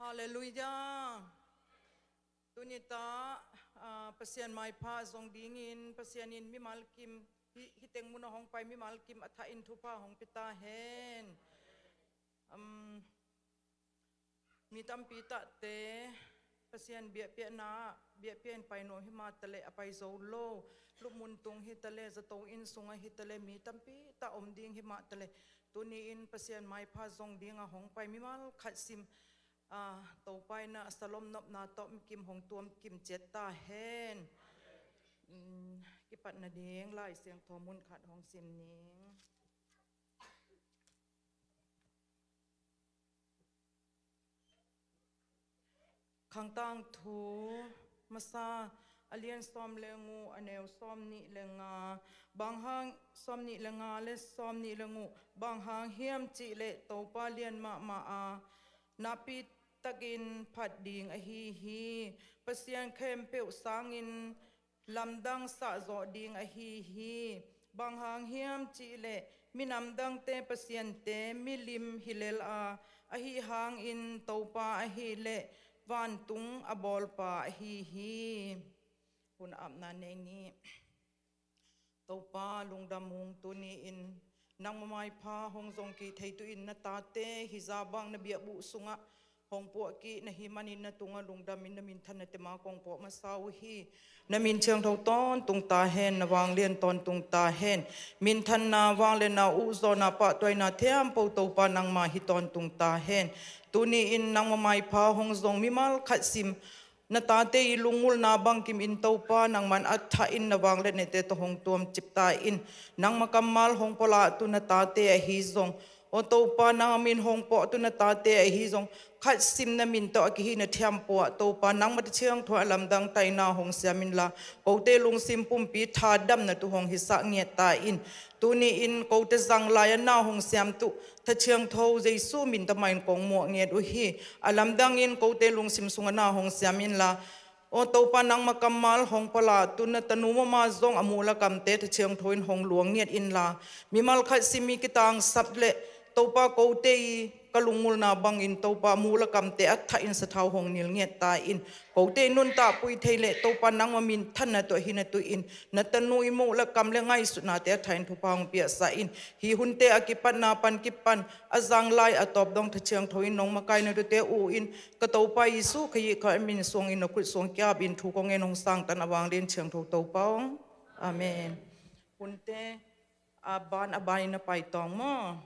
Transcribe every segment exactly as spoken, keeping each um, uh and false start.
Halleluiah. Tuni ta, ah, Pasian maipha zong dingin, Pasian in mimal kim, hi, hi teng mun a hong pai mimal kim a thah in thupha hong pia ta hen. Um, mi tampi tahte Pasian biakpiakna, biakpiak in pai nuam hi mah ta leh a pai zo lo, lupmun tung hi ta leh, zato inn sungah hi ta leh, mi tampi tah om ding hi mah ta leh, tuni in Pasian maipha zong ding a hong pai mimal khat sim, ah, Topa in a salom nopna tawh mi kim hong tuam kim ciat ta hen. Mm, kipatna ding Lai Siangtho mun khat hong sim ning. Khangtang thu masa a lian sawm le ngu a neu sawm nih le nga, bang hang sawm nih le nga le sawm nih le ngu, bang hang hiam cih leh Topa lian mahmah a, nakpi takin phat ding ahi hi. Pasian khempeuh sangin lamdang sahzawh ding ahi hi. Bang hang hiam cih leh minam dangte pasiante milim hi lel a, ahi hangin Topa ahih leh vantung a bawlpa ahi hi. Hun apna nei ni. Topa lungdam ung, tuni in nangma maipha hong zong kik thei tu in na tate hi za bang na biakbuh sungah hong puah kik na hih manin na tungah lungdam in na minthanna te ma kong puah masa uh hi. Na min thiangtho tawntung ta hen, na vanglian tawntung ta hen. Minthanna, vangliatna, uh zawhna, pahtawiina thiampo Topa nangma hi tawntung ta hen. Tuni in nangma maipha hong zong mimal khat sim na tate i lunggulhna bangkim in Topa nangman a thah in na vangliatnate tawh hong tuamcip ta in. Nangma kammal hong pulak tu na tate ahi zong, aw Topa nangma min hong pulak tu na tate ahi zong, khat sim na min tawh a kihihna thiampo ah Topa nangma Tha Thiangtho a lamdang taina hong siam inla, kote lungsim pumpi tha damna tu hong hisak ngiat ta in. Tuni in kote zang lai a na hong siam tu Tha Thiangtho Jesu min tawh mah in kong muak ngiat uh hi. A lamdang in kote lungsim sungah na hong siam inla, aw Topa nangma kammal hong pulak tu na tanu mama zong a muh le kamte Tha Thiangtho in hong luang ngiat inla, mimal khat sim i kitangsap leh Topa kote i ka lunggulhna bangin Topa muh le kamte a thah in sathau hong nil ngiat ta in. Kote i nuntakpui thei leh Topa nangma minthanna tawh hihna tu in na tanu i muh le kam le ngaihsutnate a thah in thupha hong piaksa in. Hih hunte a kipatna pan kipan a zang lai a tawp dong Tha Thiangtho in nong makaihna tute uh in ka Topa Jesu Khazih ka min suangin na khut suang kiap in thu kong ngen hong sangtan a vanglian thiangtho Topa aw. Amen. Hunte a ban a ban in na pai tawng maw?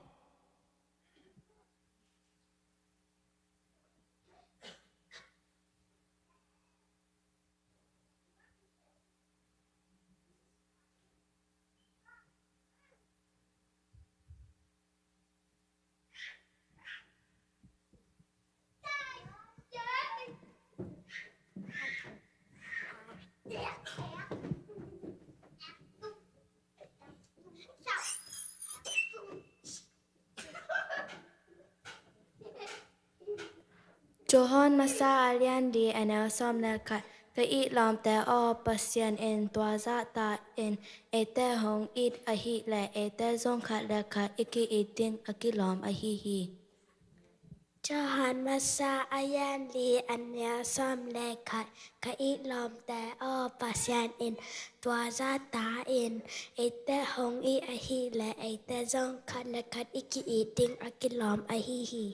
Johan masa a lian li a neu sawm le khat. Ka it lawmte aw, Pasian in tua zahta in eite hong it ahih leh eite zong khat le khat i ki-it ding a kilawm ahi hi. Johan masa a lian li a neu sawm le khat. Ka it lawmte aw, Pasian in tua zahta in eite hong it ahih leh eite zong khat le khat i ki-it ding a kilawm ahi hi.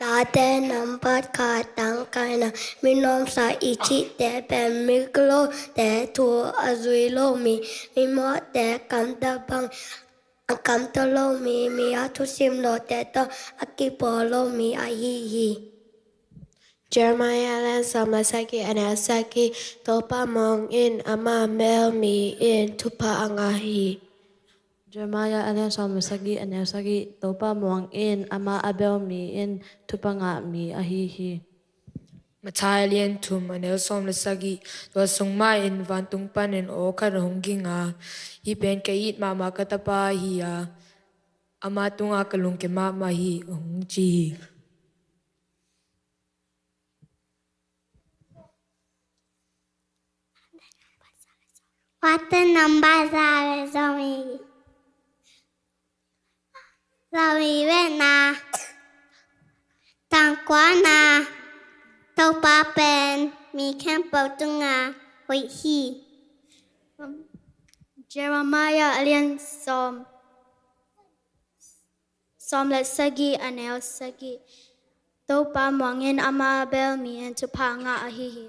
Late nambat khat tangkaina, mi nuamsa i cihte pen migilote thu a zui lo mi, mimawhte kamta bang a kamta lo mi, mi a thusim lote tawh a kibawl lo mi ahi hi. Jeremiah a lian sawm le sagih a neu sagih. Topa muang in, amah a bel mi in thupha a ngah hi. Jeremiah a lian sawm le sagih a neu sagih. Topa muang in, amah a bel mi in thupha ngah mi ahi hi. Matthai a lian thum a neu sawm le sagih. Tua sung mah in vantung panin aw khat hong ging a, hih pen ka it mahmah ka tapa ahi a, ama tungah ka lungkia mahmah hi, hong ci hi. Quarter number za ve zomi. Zomi ve na. Tangkuana, Topa pen mi khempeuh tungah hoih hi. Jeremiah a lian sawm, sawm le sagih a neu sagih. Topa muangin ama bel mi in thupha ngah ahi hi.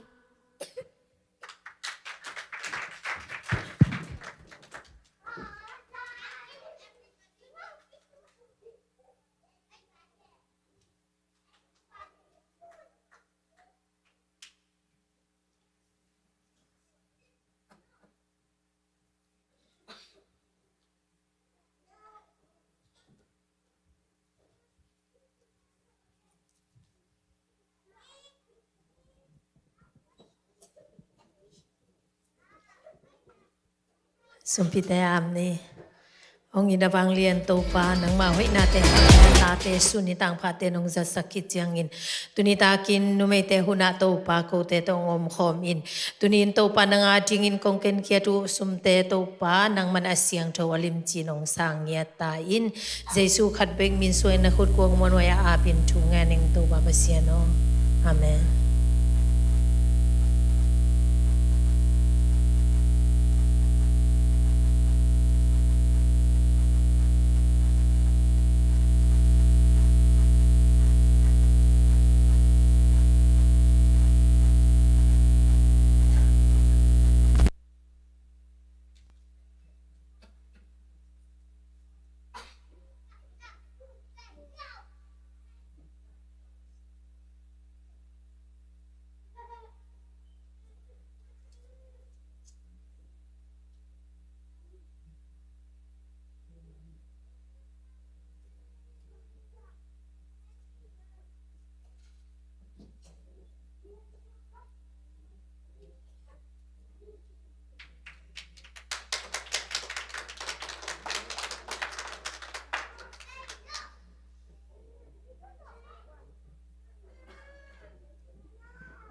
Sumpite am ni. Hong it a vanglian Topa, nangmah hoihnate hangin a tate, suni tangphate nong zatsak khit ciangin, tuni takin numeite hunah Topa kote tawh hong omkhawm in. Tuni in Topa nang a dingin kong kenkhiat uh sumte Topa nangman a siangtho a limci nong sang ngiat ta in. Jesu khat bek min suangin na khut kuang muanhuai a apin thu ngen ing Topa Pasian aw. Amen.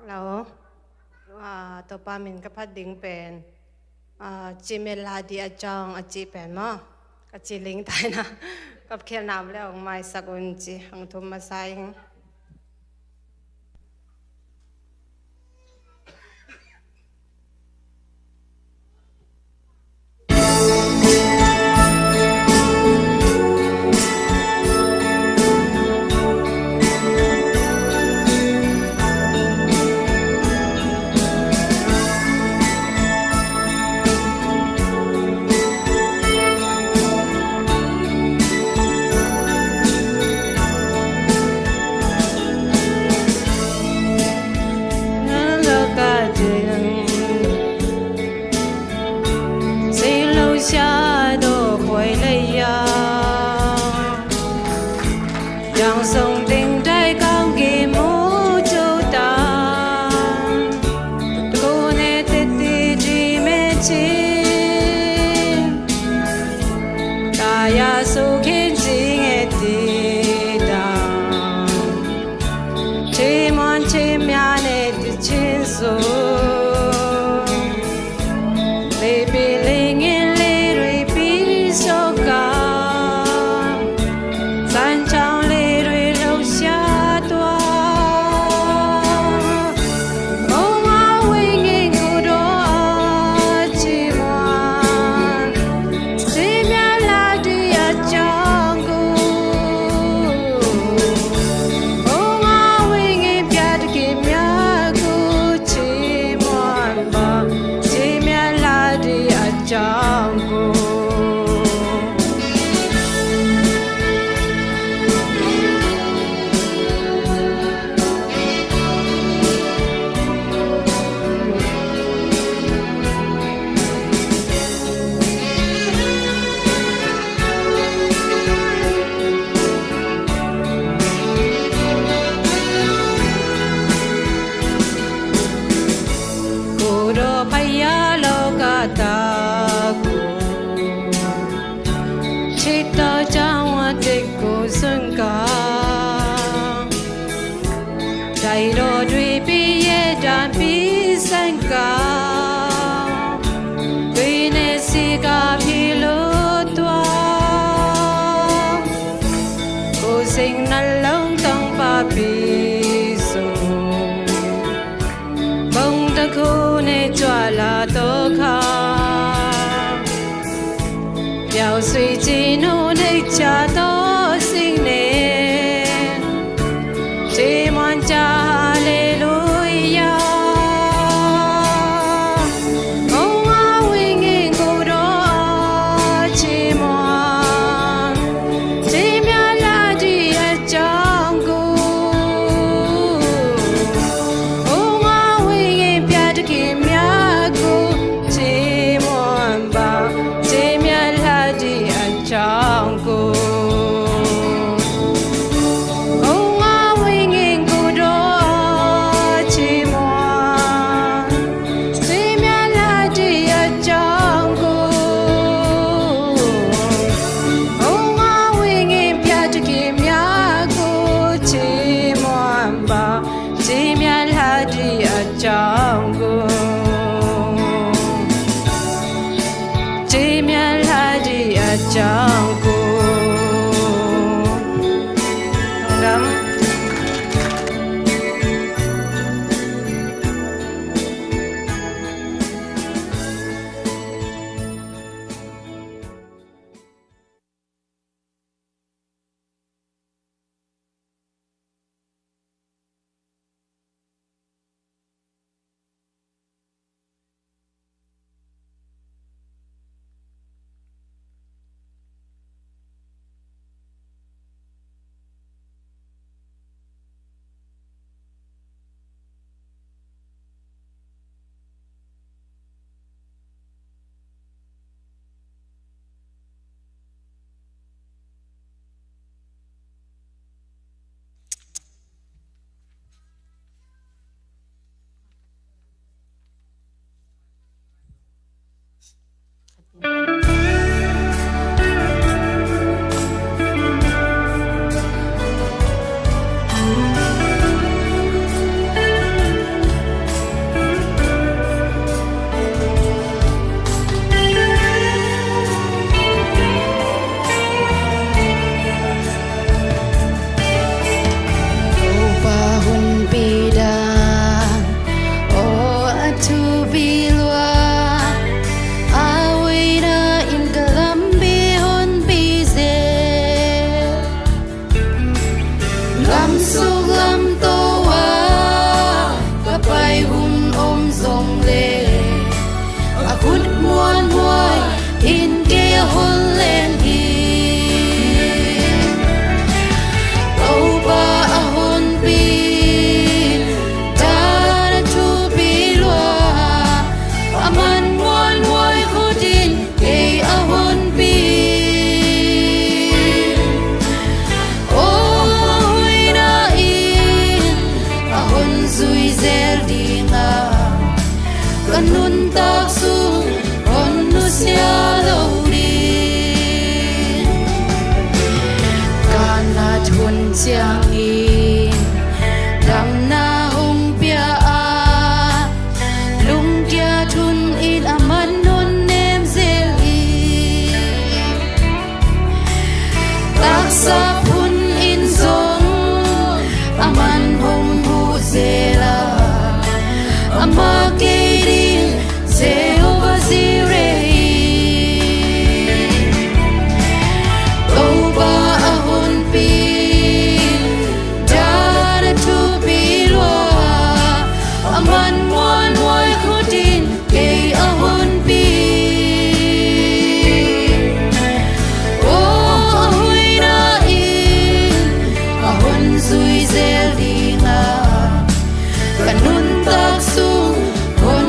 Hello. Ah, Topa min ka phat ding pen, ah, Cimel Ladi a cawng a cih pen maw? Ka ci ling tai na. Ka khelna om le hong maisak un ci, hong thum masa ing. Latoka, piau sui cinu nei cha to sing ne, cimuan cha haleluya. Ong a winging kudo a cimuan, cimian ladi a cangku. Ong a winging piat kimia ku, cimuan ba, cimian ladi a cangku. Ong a winging kudo a cimuan, cimian ladi a cangku. Ong a winging piat kimia ku, cimuan ba, cimian ladi a cangku. Cimian ladi a cangku. Dam. Topa hunpi dan, aw a thupi lua, a hoihna in ka lampi honpi zel. Lamsuk lamto ah ka pai hun om zong leh, a khut muanhuai in kei a hon leng hi. Topa a honpi dan a thupi lua, a man muanhuai khut in kei a honpi. Aw, a hoihna in a hon zui zel ding a, ka nuntak sung hon nusia lo ding. Ka nat hun ciangin damna hong pia a, lungkiat hun in a man hon nem zel hi. Taksa hun in zong a man hong huh zel a, amah kei ding Jehovah Jireh hi. Topa a honpi dan a thupi lua, a man muanhuai khut in kei a honpi. Aw, a hoihna in a hon zui zel ding a, ka nuntak sung hon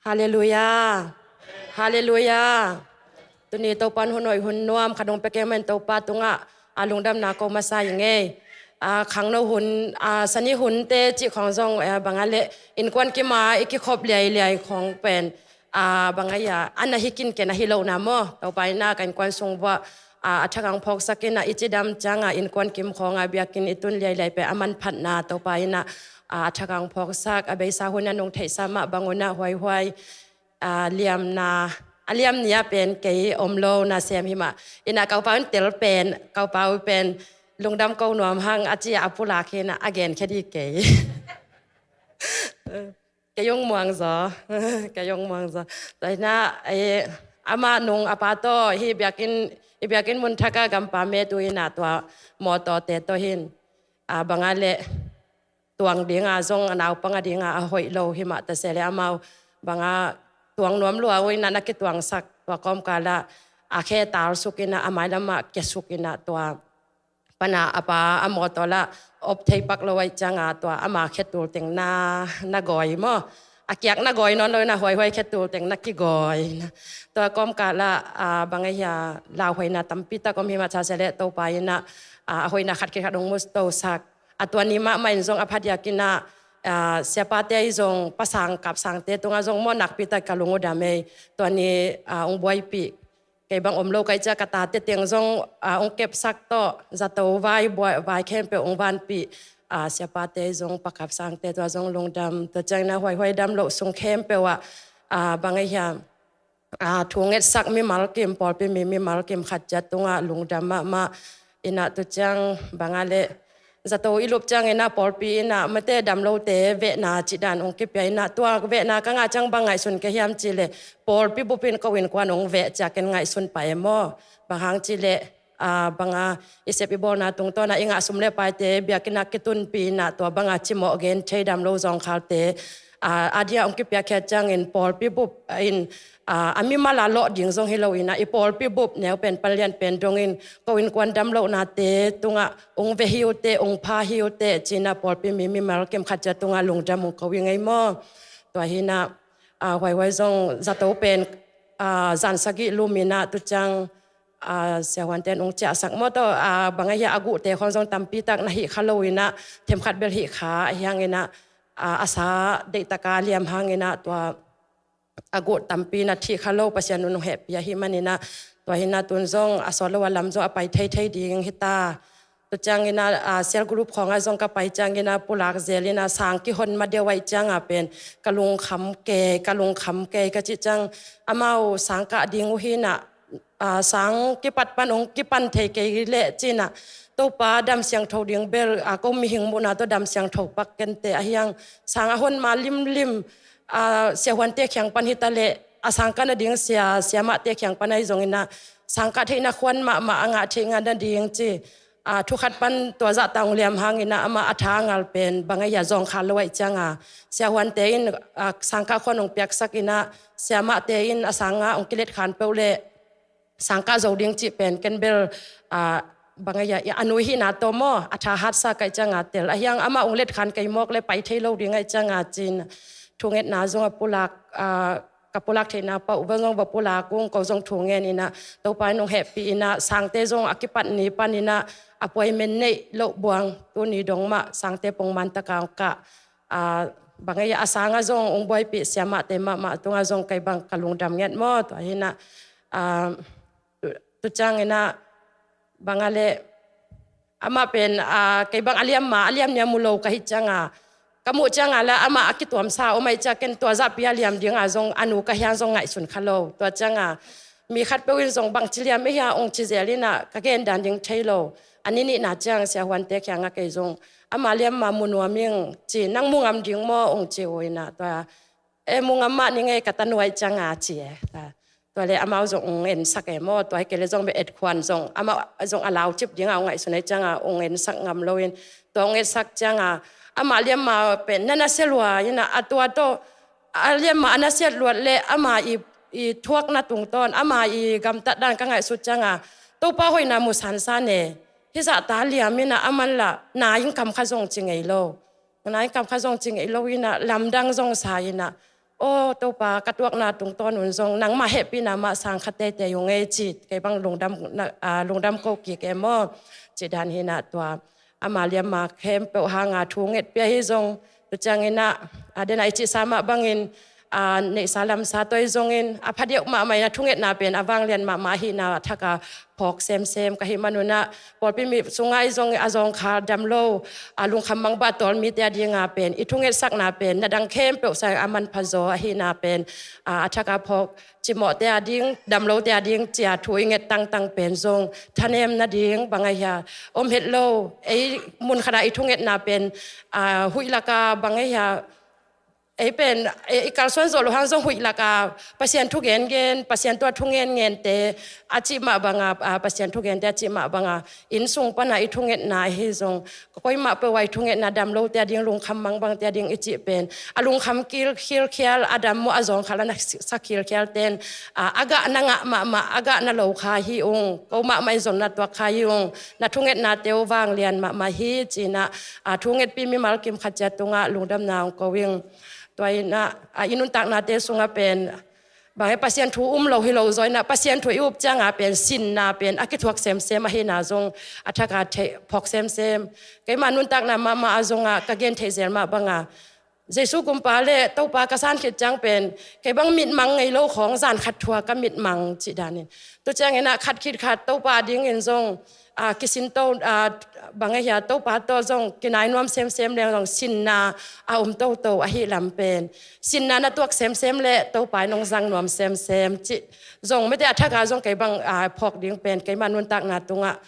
Halleluiah. Halleluiah. Tuni Topa'n hun hoih hun nuam khat hong pia kei man Topa tungah a lungdamna ko masa hi ngei. A khangno hun, a sani hunte cih khawng zong, eh, bang a leh innkuan kim a i kikhop liailiai khawng pen, a bang a hia, a na hi kinken a hi lohna maw. Topa in a ka innkuan sung vuah a, a thak hong phawksak in a, i cidam ciang a innkuan kim khawng a biakinn i tun liailiai pen a manphatna Topa in a, a thak hong phawksak, a beisa hun a nong theihsa mah bang un a huaihuai, a liamna, a liam ni a pen kei om lo nasem hi mah. In a ka upa un tel pen, ka upa uh pen lungdam ko nuam hang a ci a, a pulak hi in a, a genkhia dih kei. Kei hong muang zaw. Kei hong muang zaw. Tua hi in a, eh, amah nung a pa tawh hih biakinn, i biakinn mun thak a gampa met uh in a, tua mawtawte tawh hi in, a bang a leh tuang ding a zong a naupang a ding a a hoih lo hi mah ta se leh amau bang a tuang nuam lua uh in a, na kituangsak, tua kawmkal ah a khe tal suk in a, a mailam ah kia suk in a, tua pan a a pa a mawtaw lah op thei pak lo ahih ciang a, tua ama khe tul teng na, na gawi maw. A kiak na gawi nawn lo in a, huaihuai khe tul teng na kigawi na. Tua kawmkal ah, a bang a hia, lauhuaina tampi tak om hi mah ta se leh Topa in a, a hoihna khat khit khat hong mutosak. A tua ni mahmah in zong a phadiak in a, a siapate ahi zong, pasang kapsangte tungah zong maw, nakpi tak ka lung uh dam ei. Tua ni, a hong buaipih, kei bang om lo ka hih ciang ka tate teng zong, a hong kepsak tawh, zato vai, buai vai khempeuh hong vanpih, a siapate ahi zong, pakapsangte tungah zong lungdam. Tua ciang in a huaihuai dam loh sung khempeuh ah, a bang a hia, a thu ngetsak mimal kim, pawlpi mi mimal kim khat ciat tungah lungdam mahmah. In a tu ciang bang a leh zato i lup ciang in a, pawlpi in a mate dam lote vehna cih dan hong kipia in a, tua vehna ka ngah ciang bang ngaihsun ka hiam cih leh, pawlpi bup in ko innkuan hong veh ci a ken ngaihsun pah e maw. Bang hang cih leh, a bang a, i sep i bawlna tungtawn a i ngah sum le paite biakinn ah kitunpih in a, tua bang a cimawh gen thei, dam lo zawngkhalte, a, a dia hong kipiakkhiat ciangin pawlpi bup in, a, a mimal a lawh ding zong hi lo in a, i pawlpi bup neu pen pan lian pen dongin ko innkuan dam lohnate tungah hong veh hi uh teh, hong pha hi uh teh ci in a, pawlpi mi mimal kim khat ciat tungah lungdam hong ko hi ngei maw. Tua hi in a, a huaihuai zong zato pen, a zan sagih lum in a tu ciang, a siahuante in hong ciahsak maw, tua, a bang a hia, a guhte khawng zong tampi tak na hih kha lo in a, themkhat bel hih kha ahih hang in a, a, a sa deihtak a liam hang in a, tua a guh tampi na thih kha lo, Pasian in hong hehpih ahih man in a, tua hi in a tun zong a sawt lo a lam zong a pai theithei ding hi ta. Tu ciang in a, a, cell group khawng ah zong ka pai ciang in a, pulak zel in a, sang kihon ma deuh ahih ciang a pen ka lungkham kei, ka lungkham kei ka cih ciang, amau sang kah ding uh hi in a, a, sang kipat pan hong kipan thei kei leh ci in a, Topa dam siangtho ding bel, a, ko mihing muhna tawh dam siangtho pak ken teh, ahih hang sang a hon ma limlim, a, siahuante kiang pan hi ta leh, a sang kah nading sia, siamahte kiang pan ahi zong in a, sang kah theihna khuan mahmah a ngah theih ngat nading ci, a, thu khat pan tua zahta hong liam hang in a, amah a tha a ngal pen bang a hia, zawngkhal lo ahih ciang a, siahuante in, a, sang kah khuan hong piaksak in a, siamahte in a sang ah hong kiletkhan peuh leh sang kah zo ding cih pen ken bel, a, bang a hia, a nuihna tawh maw, a tha hatsa ka hih ciang a tel. Ahih hang amah hong letkhan kei mawk leh pai thei lo ding ahih ciang a ci in, thungetna zong a pulak, a, ka pulak theihna pan uh zong va pulak ung, ko zong thu ngen in a, Topa in hong hehpih in a, sangte zong a kipat ni pan in a, appointment neih loh buang, tuni dong mah sangte pongman tak a hong kah, a, bang a hia, a sang ah zong hong buaipih siamahte mahmah tungah zong kei bang ka lungdam ngiat maw. Tua hi in a, a, tu, tu ciang in a, bang a leh, amah pen, a, kei bang a liam ma, a liam ni a mu lo ka hih ciang a, ka muh ciang a leh amah a kituamsa om ahih ciang ken tua zahpi a liam ding a zong, a nu ka hih hang zong ngaihsun kha lo. Tua ciang a mi khatpeuh in zong bangci liam i hia hong ci zel in a, ka gen dan ding thei lo. A ni nihna ciang siahuante kiang ah kei zong, amah liam ma mu nuam ing ci, nang mu ngam ding maw hong ci uh in a, tua, e, mu ngam mah ning e, ka tanu ahih ciang a ci e. Tua, tua leh amau zong hong ensak e maw, tua hi kei leh zong beh etkhuan zong, amah zong a laucip ding a hong ngaihsun ahih ciang a hong ensak ngam lo in, tua hong ensak ciang a, amah liam ma pen na nasia lua in a, a tua tawh, a liam ma a nasiat luat leh ama i, i thuakna tungtawn, ama i gamtat dan ka ngaihsut ciang a, Topa hoihna mu sansan e. Hih zahta liam in a, aman lah na inn kam kha zong ci ngei lo. Na inn kam kha zong ci ngei lo in a, lamdang zong sa in a, Aw Topa, ka tuakna tungtawn un zong nangmah hehpihna mah sang kha teitei ung ei, ci kei bang lungdam, na, a, lungdam ko kik e maw, cih dan hi na. Tua ama liam ma khempeuh hanga thu ngetpih ahi zong, tu ciangin ah, a, den a i cihsa mah bangin, a, neihsa lamsa tawh ahi zongin a pha deuh mahmah in a thungetna pen a vanglian mahmah ahihna a thak a phawk semsem ka hih manun ah, pawlpi mi sungah ahi zong a zawngkhal damlo, a lungkham mangbang a tawl mite a dinga pen i thungetsakna pen na dang khempeuh sang a manpha zaw ahihna pen, a, a thak a phawk cimawhte a ding, damlote a ding cia thu i nget tangtang pen zong thanem nading bang ahi a om het lo. Ei mun khat a i thungetna pen, a, huih laka bang ahi a, ei pen, e, i kalsuan zawh loh hang zong huih laka Pasian thu gengen, Pasian tua thu ngengente a cih mah banga, a, Pasian thugente a cih mah banga inn sung pana i thungetna ahi zong, koimah peuh a i thungetna damlote a ding, lungkham mangbangte a ding i cih pen a lungkham kil, khilkhial, a dam maw a zawngkhal a na sak khilkhial ten, a, a gah na ngah mahmah, a gah na lo kha hi ung, ko mahmah in zong na tuak kha hi ung, na thungetnate uh vanglian mahmah hi, ci-in ah, a, thungetpi mimal kim khat ciat tungah lungdamna hong ko ing. Tua in ah, a, i nuntaknate sungah pen bang e, Pasian thu um lo hi lo zaw in ah, Pasian thu i up cianga pen sinna pen a kithuak semsem ahihna zong a thak a theih phawk semsem. Keima nuntakna mahmah a zongah ka gen theih zel mah banga Jesu kumpa le Topa ka san khit ciang pen kei bang mitmang ngei lo khawng zan khat thua ka mitmang cih danin. Tu ciangin ah khat khit khat Topa dingin zong, a, kisinto, a, bang ahi a, Topa tawh zong kinai nuam semsem leng zong sinna a om toto ahih lam pen, sinna na tuak semsem le Topa in hong zang nuam semsem cih zong mite a thak a zong kei bang, a, phawk ding pen keima nuntakna tungah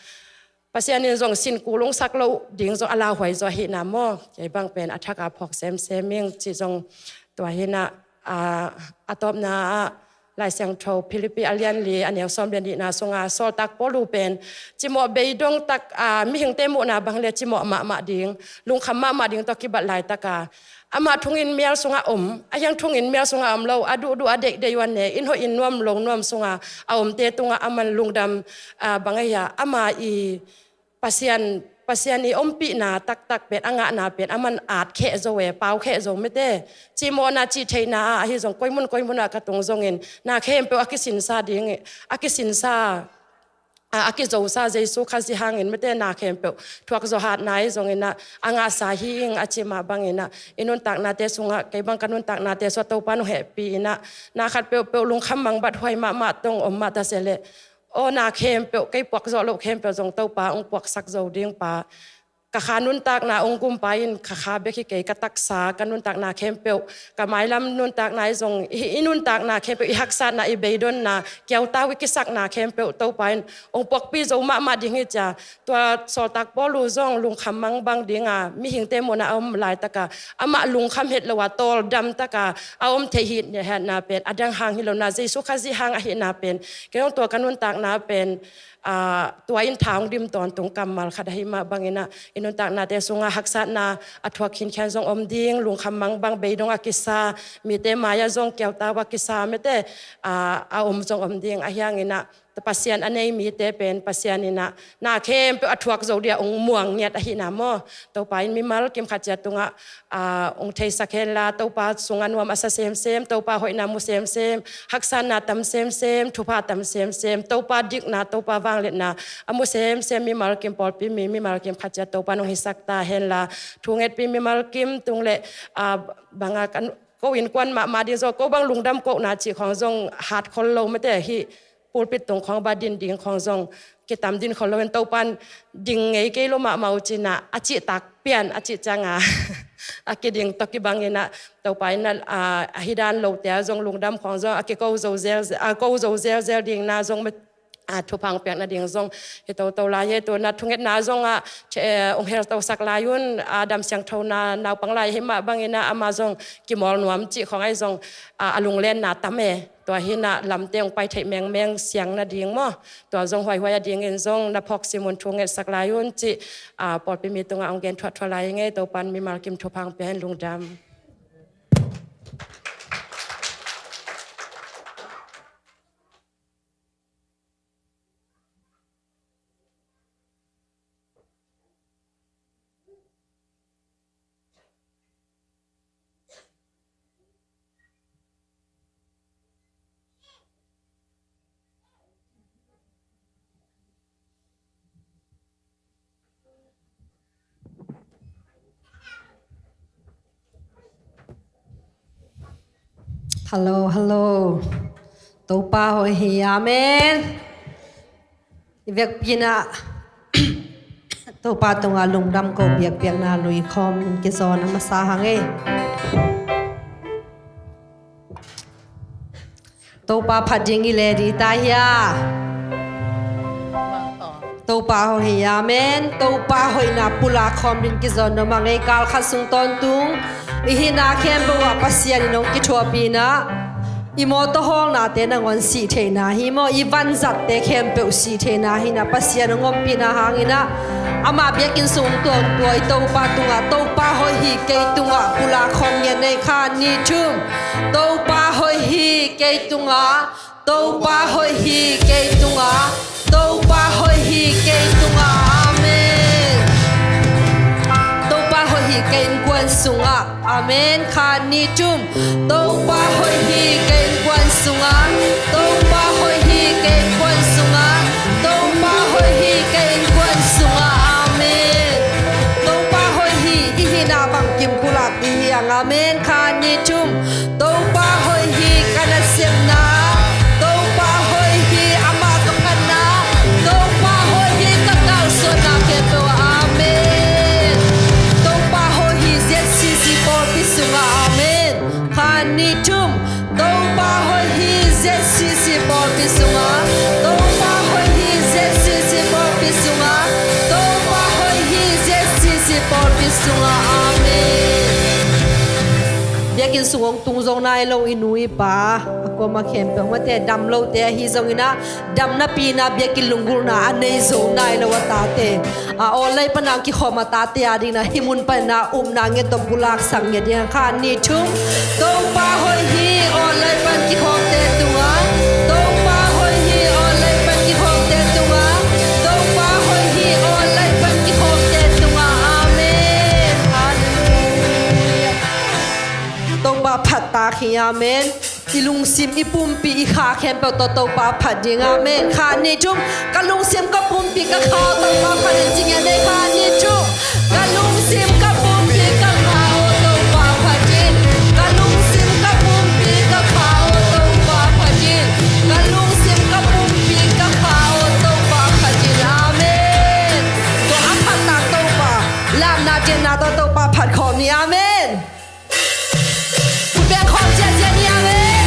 Pasian in zong sin kul hong sak loh ding zong a lauhuai zaw ahihna maw, kei bang pen a thak a phawk semsem ing cih zong tua hi na. A, a tawpna ah Lai Siangtho Philippi a lian li a neu sawm le nihna sunga sawltak Paul uh pen cimawh beidong tak, a, mihingte muhna bang le cimawh mahmah ding, lungkham mahmah ding tawh kibat laitaka amah thunginn mial sungah om, a hiang thunginn mial sungah om lo, a duhduh a deihdeih uh a ne, inn hoih inn nuam lo nuam sunga a omte tungah aman lungdam, a, bang ahi a, ama i Pasian, Pasian i ompihna taktak pen, a ngahna pen aman at kheh zo e, pau kheh zo mite. Cimawhna cihtheihna ah ahi zong koimun koimun ah ka tung zongin na khempeuh a kisinsa ding, a kisinsa, a, a kizosa Jesu Khazih hangin mite na khempeuh thuak zawh hatna ahi zongin ah a ngahsa hi ing a cih mah bangin ah i nuntaknate sungah, kei bang ka nuntaknate sungah Topa nong hehpih in ah na khat peuhpeuh lungkham mangbat huai mahmah tong om mah ta se leh, aw, na khempeuh, kei puak zawh loh khempeuh zong Topa hong puaksak zo ding pa. Ka kha nuntakna hong gumpa in, ka kha bek hi kei, ka taksa, ka nuntakna khempeuh, ka mailam nuntakna ahi zong, i, i nuntakna khempeuh, i haksatna, i beidonna, kiautau i kisakna khempeuh Topa in hong puakpi zo mahmah ding hi cia. Tua sawltak Paul uh zong lungkham mangbang dinga mihingte muhna a om laitaka amah lungkham het lo a tawldam taka a om theih hi, hetna pen a dang hang hi lo na, Jesu Khazih hang ahihna pen, kei zong tua ka nuntakna pen, a, tua in tha hong dim tawntung kammal khat ahi mah bangin ah i nuntaknate sungah haksatna a thuak khinkhian zong om ding, lungkham mangbang beidong a kisa, mite mai-ah zong kiautau a kisa mite, a, a om zong om ding. Ahi hangin ah Pasian a nei mite pen Pasian in ah na khempeuh a thuak zo dia hong muang ngiat ahihna maw. Topa in mimal kim khat ciat tungah, a, hong theisak henla, Topa sungah nuam a sa semsem, Topa hoihna mu semsem, haksatna tam semsem, thupha tam semsem, Topa dikna, Topa vangliatna a mu semsem mimal kim pawlpi mi, mimal kim khat ciat Topa in hong hisak ta henla, thungetpi mimal kim tung le, a, banga kan ko innkuan mahmah ding zong, ko bang lungdam kohna cih khawng zong hat khol lo mite hi. Pulpit tung khawng ba din ding khawng zong kitam din khol lo in, Topa in ding ngei kei lo mahmah uh cin ah, a cihtak pian a cih cianga a kiding tawh kibangin ah Topa in ah, a, a hi dan lote ah zong lungdam khawng zong a kiko zo zel, a ko zo zelzel ding na zong, a, thupha hong piak nading zong hi toto lai hi. Tu na thungetna zongah, eh, hong heltosak lai un, a, dam siangthona naupang lai hi mah bangin ah ama zong kimawl nuam cih khawng ahi zong, a, a lunglenna tam e. Tua hi na lamte hong pai theih mengmeng siang nading maw, tua zong huaihuai a dingin zong na phawk sim un, thu ngetsak lai un cih, a, pawlpi mi tungah hong gen thuahthuah lai hi ing e. Topa in mimal kim thupha hong pia hen. Lungdam. Hello, hello. Topa hoih hi, amen. I vekpi-in ah Topa tungah lungdam ko biakpiakna lui khawm in kizawn a masa hang ei. Topa phat ding i le ding ta hia? Topa hoih hi, amen. Topa hoihna pulak khawm ding kizawn nuam hang ei. Kal khat sung tawntung i hihna khempeuh ah Pasian in hong kithuahpih in ah, i mawtaw hawlnate nangawn sih theihna hi maw, i vanzatte khempeuh sih theihna hi in ah, Pasian hong ompihna hangin ah, amah biakinn sung tuangtuang i Topa tungah, Topa hoih hi kei tungah pulak khawm ngiat ei. Khat, nih, thum. Topa hoih hi kei tungah, Topa hoih hi kei tungah, Topa hoih hi kei tungah. Amen. Topa hoih hi kei innkuan sungah. Amen. Khat, nih, thum. Topa hoih hi kei innkuan sungah, Topa hoih hi kei innkuan sungah, Topa hoih hi kei innkuan sungah. Amen. Topa hoih hi, i hihna bangkim pulak ding hi hang. Amen. Khat, nih, thum. Topa hoih hi ka nasepna, Topa hoih hi amah ka phatna, Topa hoih hi ka kalsuanna khempeuh ah. Amen. Topa hoih hi Z C C pawlpi sungah. Amen. Khat, nih, thum. Topa hoih hi Z C C pawlpi sungah, Topa hoih hi Z C C pawlpi sungah, Topa hoih hi Z C C pawlpi sungah. Amen. Biakinn sung hong tung zo nai lo i nu i pa, a kuamah khempeuh, mate dam lote ahi zongin ah, damnapi in ah biakinn lunggulhna a nei zo nai lo a tate, a online pan a kikhawm a tate a dingin ah hih mun pan in ah upna nget tawh pulaksak ngiat ding. Khat, nih, thum. Topa hoih hi online pan kikhawmte tungah, Topa hoih hi online pan kikhawmte tungah, Topa hoih hi online pan kikhawmte tungah. Amen. Halleluiah. Topa phat tak hi. Amen. I lungsim, i pumpi, i kha khempeuh tawh Topa phat ding. Amen. Khat, nih, thum. Ka lungsim, ka pumpi, ka kha aw Topa phat in, ci ngiat ei. Khat, nih, thum. Ka lungsim, ka pumpi, ka kha aw Topa phat in. Ka lungsim, ka pumpi, ka kha aw Topa phat in. Ka lungsim, ka pumpi, ka kha aw Topa phat in. Amen. Tua a phat tak Topa, lamna diatna tawh Topa phat khawm ni. Amen. Khut beng khawm ziahziah ni. Amen.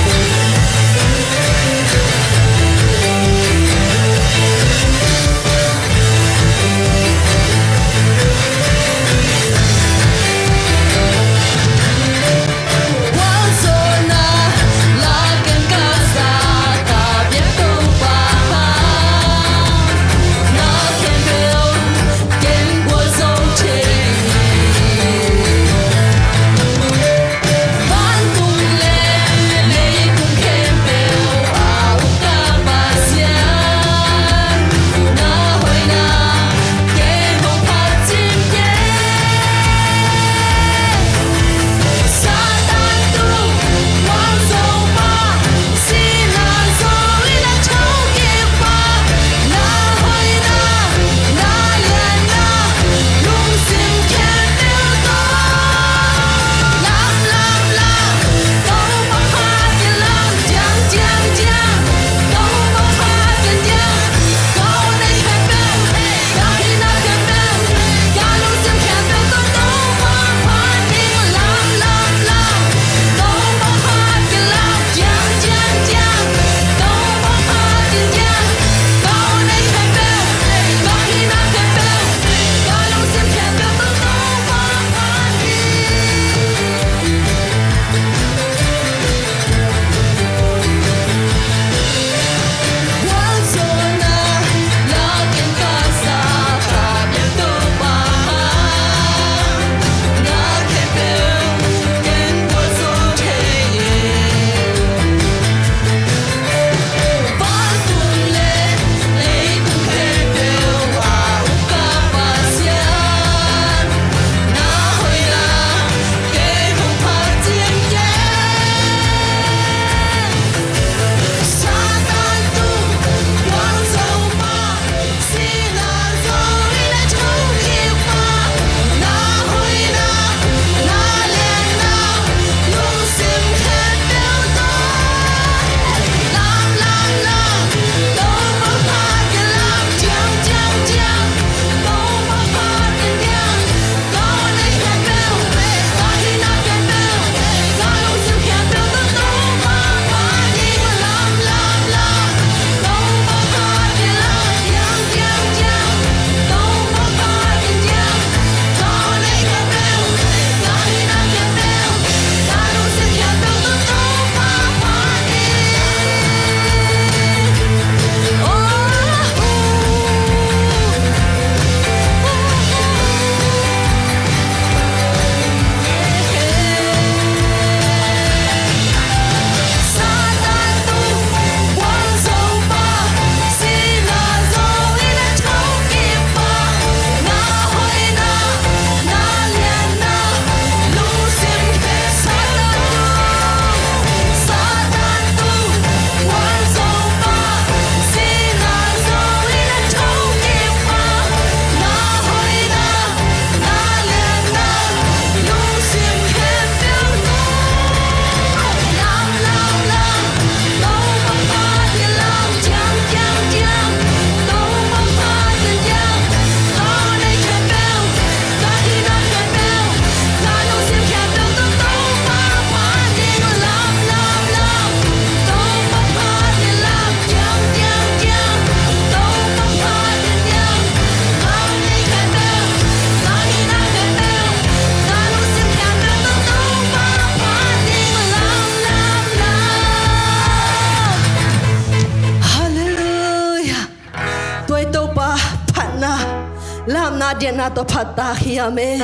Na diatna tawh phattak hi, amen.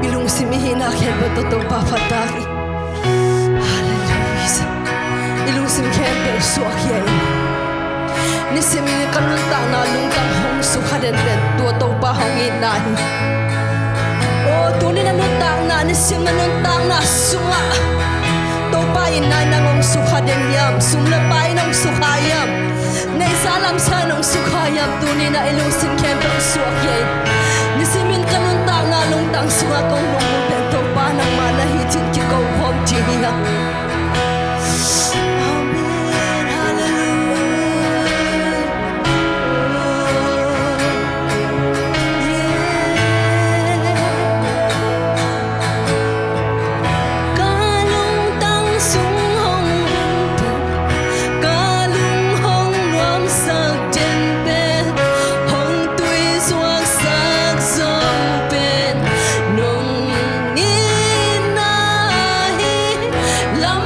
I lungsim i hihna khempeuh tawh Topa phattak hi. Halleluijah. I lungsim khempeuh suak hi a in. Nisimin ka nuntakna lungtang hong sukha den pen tua Topa hong itna hi. Aw, tuni na nuntakna, nisim na nuntakna sungah Topa itna in nang hong sukha den hiam? Sum le pai in hong sukha hiam? Neihsa lamsa in hong sukha hiam? Tuni na i lungsim khempeuh suak hi a in. Nisimin ka nuntakna lungtang sungah kong lunggulh pen Topa nangmah na hi cih kiko khawm ci hi a. Amen. Halleluijah. Ka lungtang sung hong bum pen, ka lung hong nuamsak den pen, hong tuisuaksak zo pen nong itna hi. Lam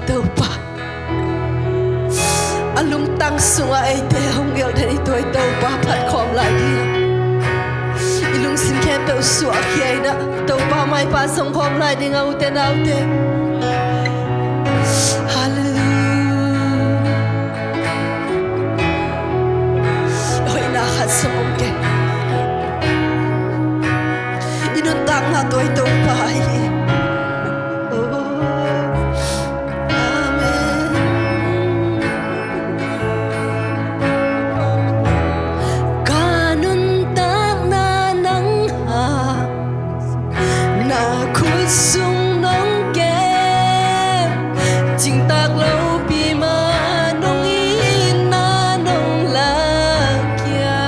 Topa, a lungtang sungah eite hong gelh den i tuai Topa phat khawm lai ding. I lungsim khempeuh suahkhia in ah Topa maipha song khawm lai ding a, ute naute. Halleluia. Hoihna khat song om kei. I nuntakna tuai Topa hi. Oh, amen. Ka nuntakna nang hang, na khut sung nong kem, cingtak lopi mah nong itna nong lakhia.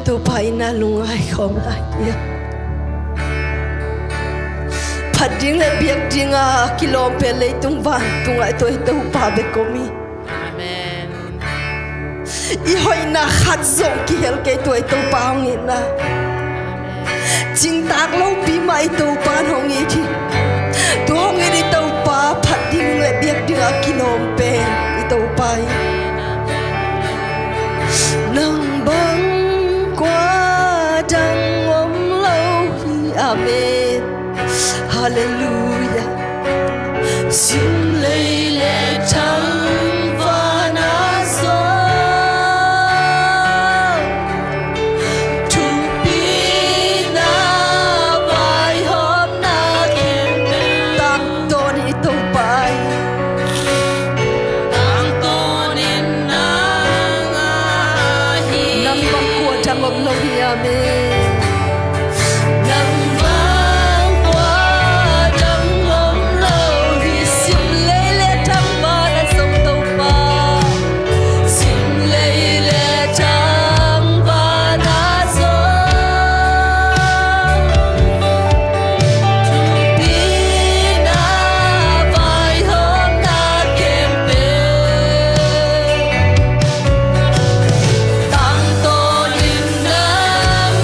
Topa in na lungngai khawm lai hi. Phat ding le biak dinga kilawm pen leitung vantungah tua i Topa bek om hi. Amen. I hoihna khat zong kihel kei, tua i Topa hong itna. Cingtak lopi mah i Topa in hong it hi. Tua hong it i Topa, phat ding le biak dinga kilawm pen i Topa hi. Nang bang kua dang om lo hi. Amen. Halleluiah. Sim lei le thangvana zong, thupina vaihawmna khempeuh tangtawn hi, Topa aw. Tangtawn in nang ahi. Nang bang kua dang om lo hi. Amen. Nang bang kua dang om lo hi. Sim lei le thangvana zong, Topa. Sim lei le thangvana zong, thupina vaihawmna khempeuh tangtawn in nang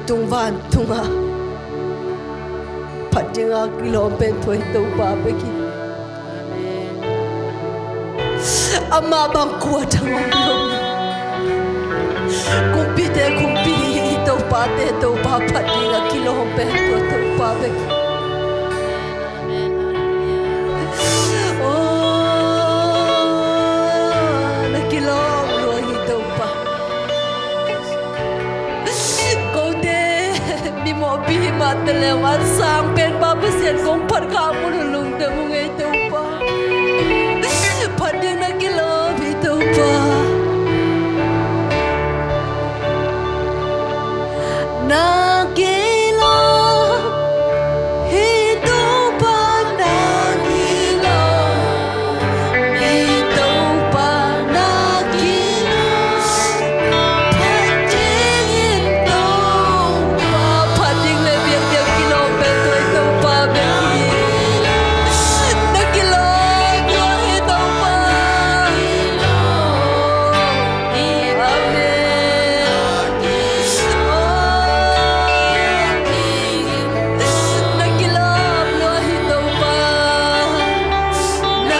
Tung vantungah phat dinga kilawm pen tua hi Topa bek hi. Amah bang kua dang om lo hi. Kumpite kumpi hi, topate Topa, phat dinga kilawm pen tua Topa bek hi. Aw, na kilawm lua hi Topa. Kote mimawhpi hi mah taleh, an sang pen Pa Pasian kong phat khak mun un lungdam ung ei Topa. Phat ding na kilawm hi Topa. Na kilawm hi Topa, na kilawm hi Topa, na kilawm. Phat ding in Topa, phat ding le biakpiak kilawm pen tua hi Topa bek hi. Na kilawm lua hi Topa. Amen. Na kilawm lua hi Topa. Na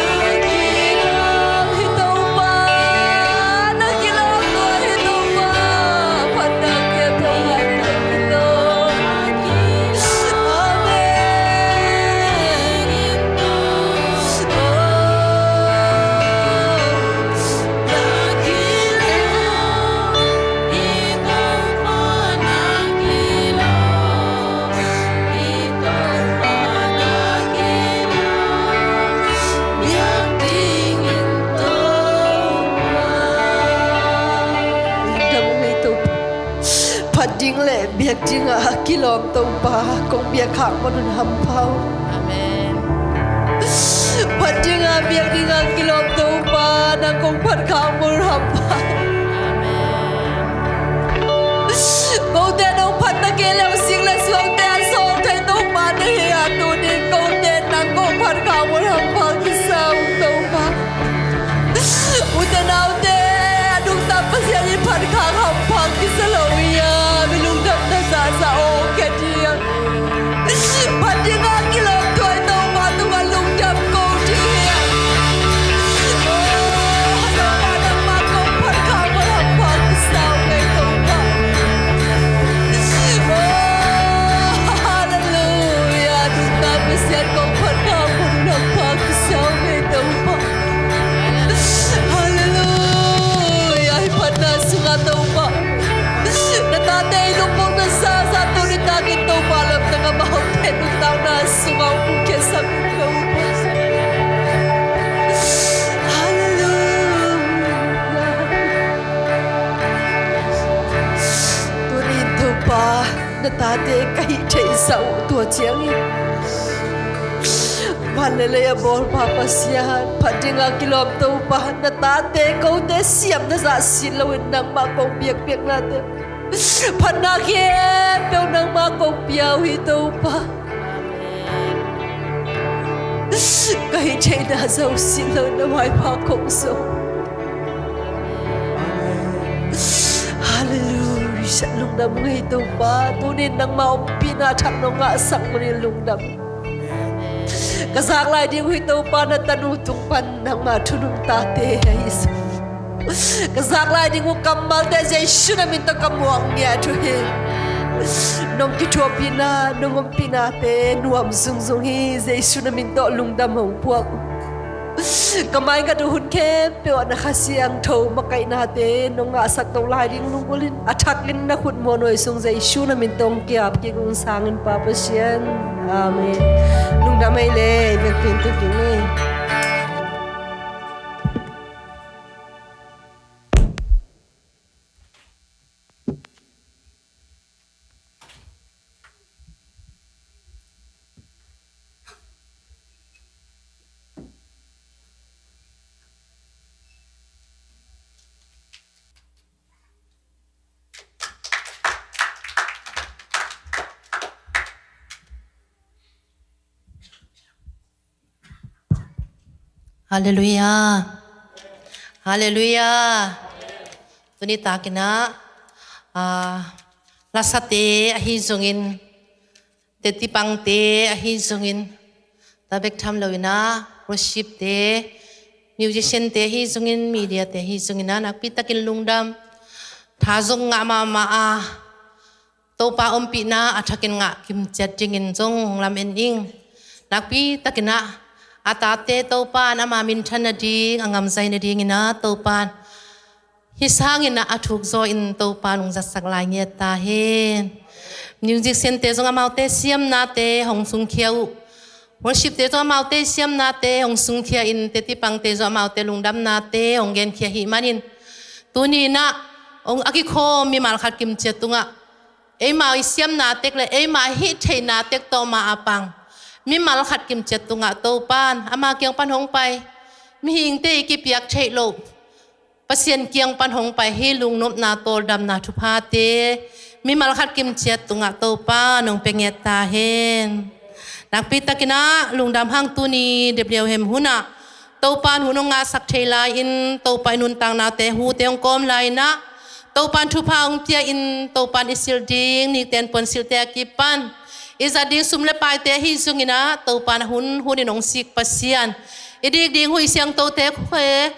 kilawm hi Topa. Na kilawm lua hi Topa. Phatna ke Topa, na kilawm. Amen. Phat ding le biak dingah kilawm Topa, kong biak khak mun un hampha o. Amen. Phat dinga biak dinga kilawm Topa, nang kong phat khak mun hampha. Amen. Kote nong phat ta kei leh sing le suangte a sawng thei Topa na hi a, tuni kote nang kong phat khak mun hampha kisa ung Topa. Ute naute, a nungta Pasian i phat khak hampha kisa lo hi a, mi lungdamna zahzah aw khe ding. Phat dinga kilawm tua hi Topa tungah lungdam ko ding hi a. Aw, Topa nangmah kong phat khak mun hampha kisa ung ei Topa. Aw, halleluiah, nungta Pasian kong phat khak mun hampha kisa ung ei Topa. Halleluiah, i phatna sungah Topa, na tate i lungmuang na zahzah tuni takin Topa lamdang amaute nuntakna sungah hong phunkhiatsak in Topa. Halleluiah. Tuni in Topa, na tate ka hih theihsa uh tua ciangin van le lei a bawlpa Pasian, phat dinga kilawm Topa, na tate kote siamna zah sin loin nangmah kong biakpiaknate phatna khempeuh nangmah kong pia uh hi Topa. Ka hih theihna zosia loin na maipha kong zong. Halleluiah. Lungdam ngei Topa. Tunin nangmah ompihna thak nong ngahsak manin lungdam. Ka zak lai ding uh hi Topa, na tanu tung pan nangmah thunung tate ahi zong. Ka zak lai ding uh kammalte Jesu na min tawh ka muak ngiat uh hi. Nong kithuahpihna, nong ompihnate nuam zungzung hi. Jesu na min tawh lungdam hong puak uh. Ka maigat uh hun khempeuh ah na Kha Siangtho makaihnate nong ngahsak to lai ding lunggulhin a thakin na khut muanhuai sung Jesu na min tawh hong kiap kik ung sangin Pa Pasian. Amen. Lungdam ei le, biakpiak in tuk kik ni. Halleluiah. Halleluiah. Tuni takin ah, ah, Lasate ahi zongin, tetipangte ahi zongin, tabek tham loinah worshipte, musiciante ahi zongin, mediate ahi zonginah nakpitakin lungdam, tha zong ngah mahmah a, Topa ompihna a thakin ngah kimciat dingin zong lamen ing. Nakpitakinah a tate Topan ama minthan nading, a ngamzai nadinginah Topan hih sanginah a thukzaw in Topa nungzatsak lai ngiat ta hen. Musiciante zong amaute siamnate hong sungkhia uh. Worshipte zong amaute siamnate hong sungkhia in, tetipangte zong amaute lungdamnate hong genkhia hih manin, tuninah hong a kikhawm mimal khat kimciat tungah eima i siamna tek le eima hih theihna tek tawh ma a pang mimal khat kimciat tungah Topan ama kiang pan hong pai, mihingte i kipiak theih loh Pasian kiang pan hong pai hih lungnopna tawldamna thuphate mimal khat kimciat tungah Topa nong pia ngiat ta hen. Nakpitakinah lungdam hang tuni W H M hunah Topan hun hong ngahsak thei lai-in, Topa i nuntaknate hute hong kawm lai-inah Topan thupha hong pia in, Topan i silh ding nikten puansilhte a kipan i zat ding sum le paite ahi zonginah Topan a hun hunin hong sik Pasian, i dik ding huih siangthote khuae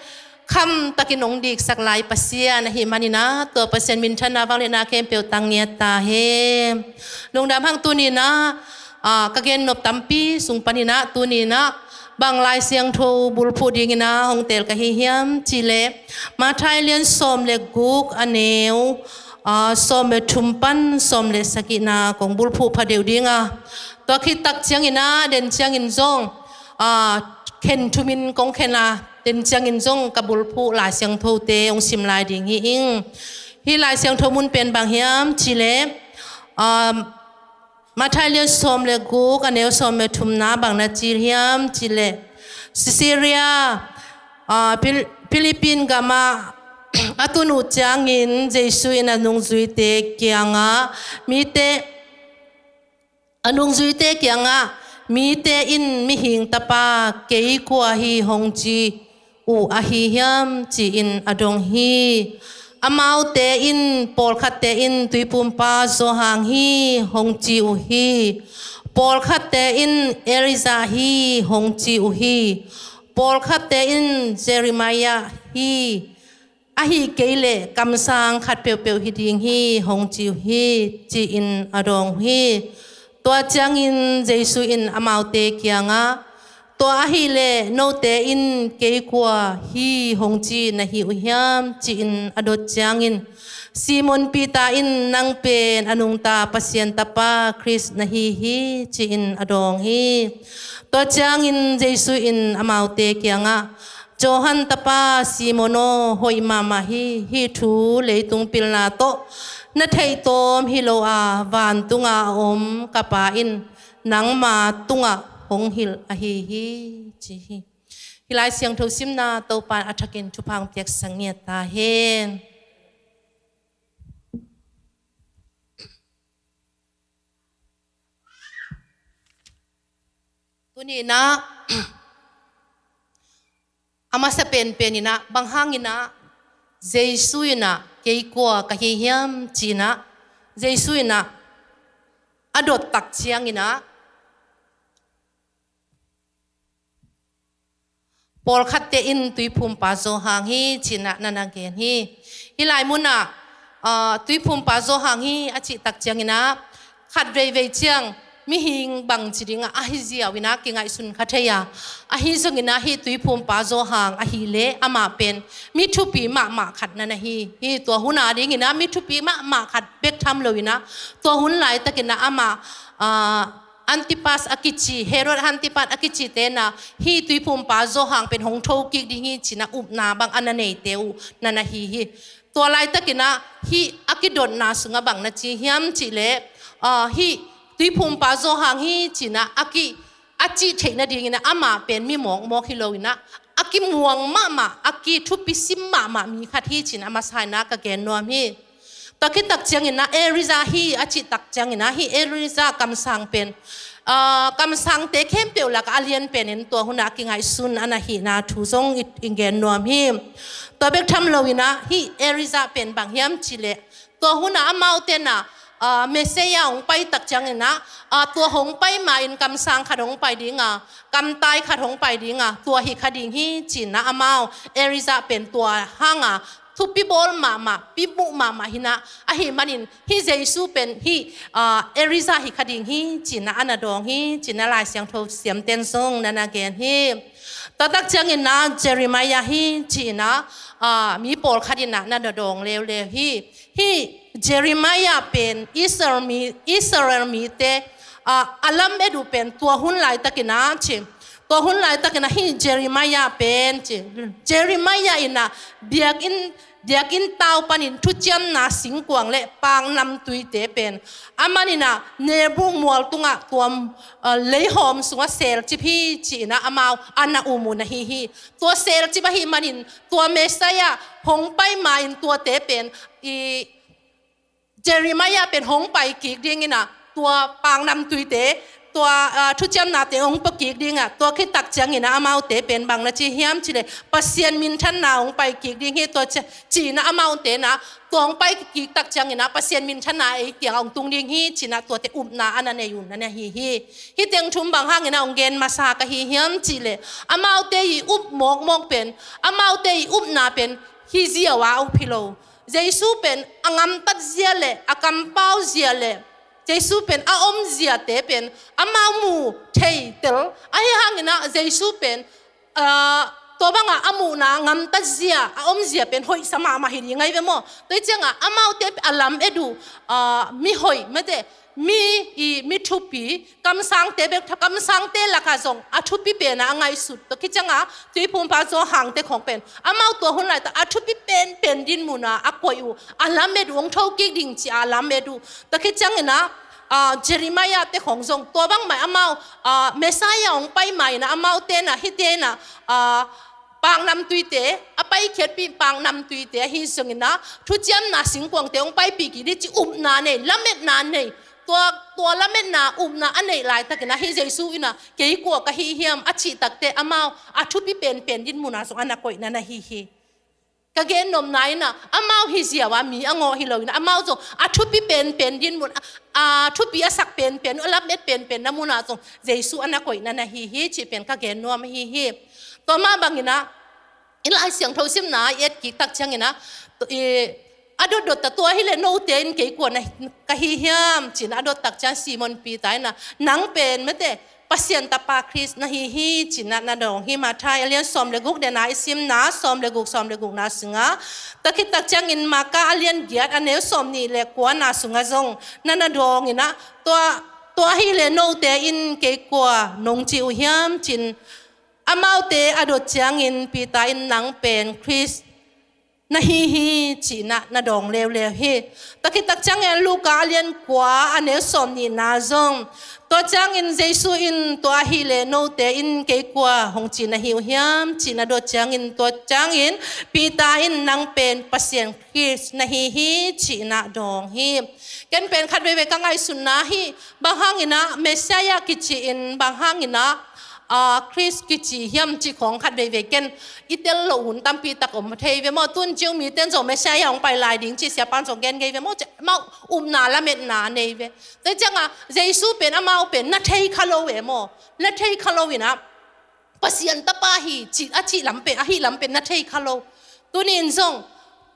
khamtakin hong diksak lai Pasian ahih maninah tua Pasian minthanna vangliatna khempeuh tang ngiat ta hen. Lungdam hang tuninah, ah, ka gennop tampi sung paninah tuninah bang Lai Siangtho bulphuh dinginah hong teel ka hi hiam cihleh Matthai lian sawm le guk a neu, ah, sawm le thum pan sawm le sagihna kong bulphuh phadeuh dinga, tua khit tak cianginah den ciangin zong, ah, khen thumin kong khen a, den ciangin zong ka bulphuh Lai Siangthote hong sim lai ding hi ing. Hih Lai Siangtho mun pen bang hiam cihleh, ah, Matthai lian sawm le guk a neu sawm le thumna bang na cih hiam cihleh Caesarea, ah, Phil-, Philippine gamah a tun uh ciangin Jesu in a nungzuite kiangah mite, a nungzuite kiangah mite in Mihing Tapa kei kua hi hong ci uh ahi hiam ci-in a dong hi. Amaute in, pawlkhatte in Tuiphumpa Johan hi hong ci uh hi. Pawlkhatte in Elijah hi hong ci uh hi. Pawlkhatte in Jeremiah hi. Ahih kei leh kamsang khat peuhpeuh hi ding hi hong ci uh hi, ci-in a dawng uh hi. Tua ciangin Jesu in amaute kiangah, tua ahih leh note in kei kua hi hong ci na hi uh hiam, ci-in a dot ciangin Simon Peter in, nang pen a nungta Pasian Tapa Khrist na hi hi, ci-in a dawng hi. Tua ciangin Jesu in amaute kiangah, Johan tapa Simon aw, hoih mahmah hi. Hih thu leitung pilna tawh na theih tawm hi lo a, vantunga a om ka Pa in nangma tungah hong hilh ahi hi, ci hi. Hih Lai Siangtho simna Topan a thakin thupha hong piaksak ngiat ta hen. Tuni inah a masa penpen inah bang hang inah Jesu inah kei kua ka hi hiam ci inah Jesu inah a dot tak ciang inah pawlkhatte in Tuiphumpa Johan hi ci inah na na gen hi. Hih lai munah, ah, Tuiphumpa Johan hi a cih tak ciang inah khat veivei ciang mihing bangci dingah ahi ziau inah kingaihsun kha thei a, ahi zong inah hih Tuiphumpa Johan ahih leh amah pen mi thupi mahmah khat na na hi hi. Tua hun a ding inah mi thupi mahmah khat bek tham lo inah tua hun laitak inah amah, ah, Antipas a kici, Herod Antipas a kici te na hih Tuiphumpa Johan pen hong thokik ding hi ci inah upna bang a na neite uh na na hi hi. Tua laitak inah hih a kidotna sungah bang na ci hiam cih leh, ah, hih Tuiphumpa Johan hi ci inah a ki, a cih theih nading inah amah pen mi mawkmawk hi lo inah a kimuang mahmah, a kithupi sim mahmah mi khat hi ci inah a masa inah ka gen nuam hi. Tua khit tak ciang inah Elijah hi a cih tak ciang inah hih Elijah kamsang pen, ah, kamsangte khempeuh lakah a lian pen in tua hun ah a kingaihsun a na hihna thu zong i, i gen nuam hi. Tua bek tham lo inah hih Elijah pen bang hiam cih leh tua hun ah amaute na, ah, Messiah hong pai tak ciangin ah, ah, tua hong pai ma-in kamsang khat hong pai ding a, kamtai khat hong pai ding a, tua hi kha ding hi ci-in ah amau Elijah pen tua hang a thupi bawl mahmah, pi muh mahmah hi-in ah, ahih manin hih Jesu pen hih, ah, Elijah hi kha ding hi ci-in ah a na dawng hi ci-in ah Lai Siangtho siamten zong na na gen hi. Tua tak ciangin ah Jeremiah hi ci-in ah, ah, mi pawlkhat in ah na na dawng leuleu hi. Hih Jeremiah pen Israel mi, Israel mite, ah, a lamet uh pen tua hun laitakin ah ci. Tua hun laitakin ah hih Jeremiah pen ci. Jeremiah in ah biakinn, biakinn tau panin thuciamna singkuang le paknamtuite pen aman in ah Nebo mual tungah tua, ah, leihawm sungah selcip hi ci-in ah amau a na um uh na hi hi. Tua selcip ahih manin tua Messiah hong pai ma-in tuate pen i Jeremiah pen hong pai kik dingin ah tua paknamtuite, tua, ah, thuciamnate hong pua kik ding a, tua khit tak ciangin ah amaute pen bang na ci hiam cih leh Pasian minthanna hong pai kik ding hi tua ci, ci-in ah amaute in ah tua hong pai kik tak ciangin ah Pasian minthanna ei kiangah hong tung ding hi ci-in ah tuate upna a na nei uh na na hi hi. Hih teng thum bang hangin ah hong gen masa ka hi hiam cih leh amaute i up mawkmawk pen, amaute i upna pen hih ziau a up hi lo. Jesu pen a gamtat zia le a kampau zia le Jesu pen a om ziate pen amau mu thei tel. Ahih hangin ah Jesu pen, ah, tua bangah a muhna gamtat zia, a om zia pen hoihsa mahmah hi ding ahi ve maw. Tua hi ciangah amaute a lamet uh, ah, mi hoih mate, mi i, mi thupi, kamsangte bek, kamsangte lakah zong a thupi pen a ngaihsut. Tua khit ciangah Tuiphumpa Johan te khawng pen amau tua hun laitak a thupi penpen dinmun a a koih uh, a lamet uh, hong thokik ding ci-a a lamet uh. Tua khit ciangin ah, ah, Jeremiah te khawng zong tua bang mah amau, ah, Messiah hong pai ma-in ah amaute in ah hihte in ah, ah, paknamtuite, a paikhiatpih paknamtuite ahi zongin ah thuciamna singkuangte hong paipih kik ding ci upna nei, lametna nei. Tua, tua lametna upna a neih laitakin ah hih Jesu in ah kei kua ka hi hiam a cih takteh amau a thupi penpen dinmun ah zong a na koih na na hi hi. Ka gen nopna in ah amau hih ziau a mi a ngawh hi lo in ah amau zong a thupi penpen dinmun, a, a thupi a sak penpen, a lamet penpen na mun ah zong Jesu a na koih na na hi hi cih pen ka gen nuam ahi hi. Tua mah bangin ah i Lai Siangtho simna i et kik tak ciangin ah, i, a dotdot ta tua hi leh note in kei kua na ka hi hiam ci-in a dot tak ciang Simon Peter in ah nang pen mate Pasian Tapa Khrist na hi hi ci-in ah na dawng hi. Matthai a lian sawm le guk, den a i simna sawm le guk, sawm le gukna sungah, tua khit tak ciangin Marka a lian giat a neu sawm nih le kuana sungah zong na na dawng in ah tua, tua hi leh note in kei kua nong ci uh hiam ci-in amaute a dot ciangin Peter in nang pen Khrist na hi hi ci-in ah na dawng leuleu hi. Tua khit tak ciangin Luka a lian kua a neu sawm nihna zong, tua ciangin Jesu in tua hi leh note in kei kua hong ci na hi uh hiam ci-in a dot ciangin tua ciangin Peter in nang pen Pasian Khrist na hi hi ci-in ah dawng hi. Ken pen khat veivei ka ngaihsutna hi, bang hangin ah Messiah kici in bang hangin ah, ah, Khrist kici hiam cih khawng khat veivei ken i tel loh hun tampi tak om thei ve maw. Tun Jew mite in zong Messiah hong pai lai ding cih siapa in zong gen ngei ve maw. Amau upna lametna nei ve. Tua ciangah Jesu pen amau pen na thei kha lo ve maw. Na thei kha lo in ah Pasian Tapa hi cih, a cih lam pen, a hih lam pen na thei kha lo. Tuni in zong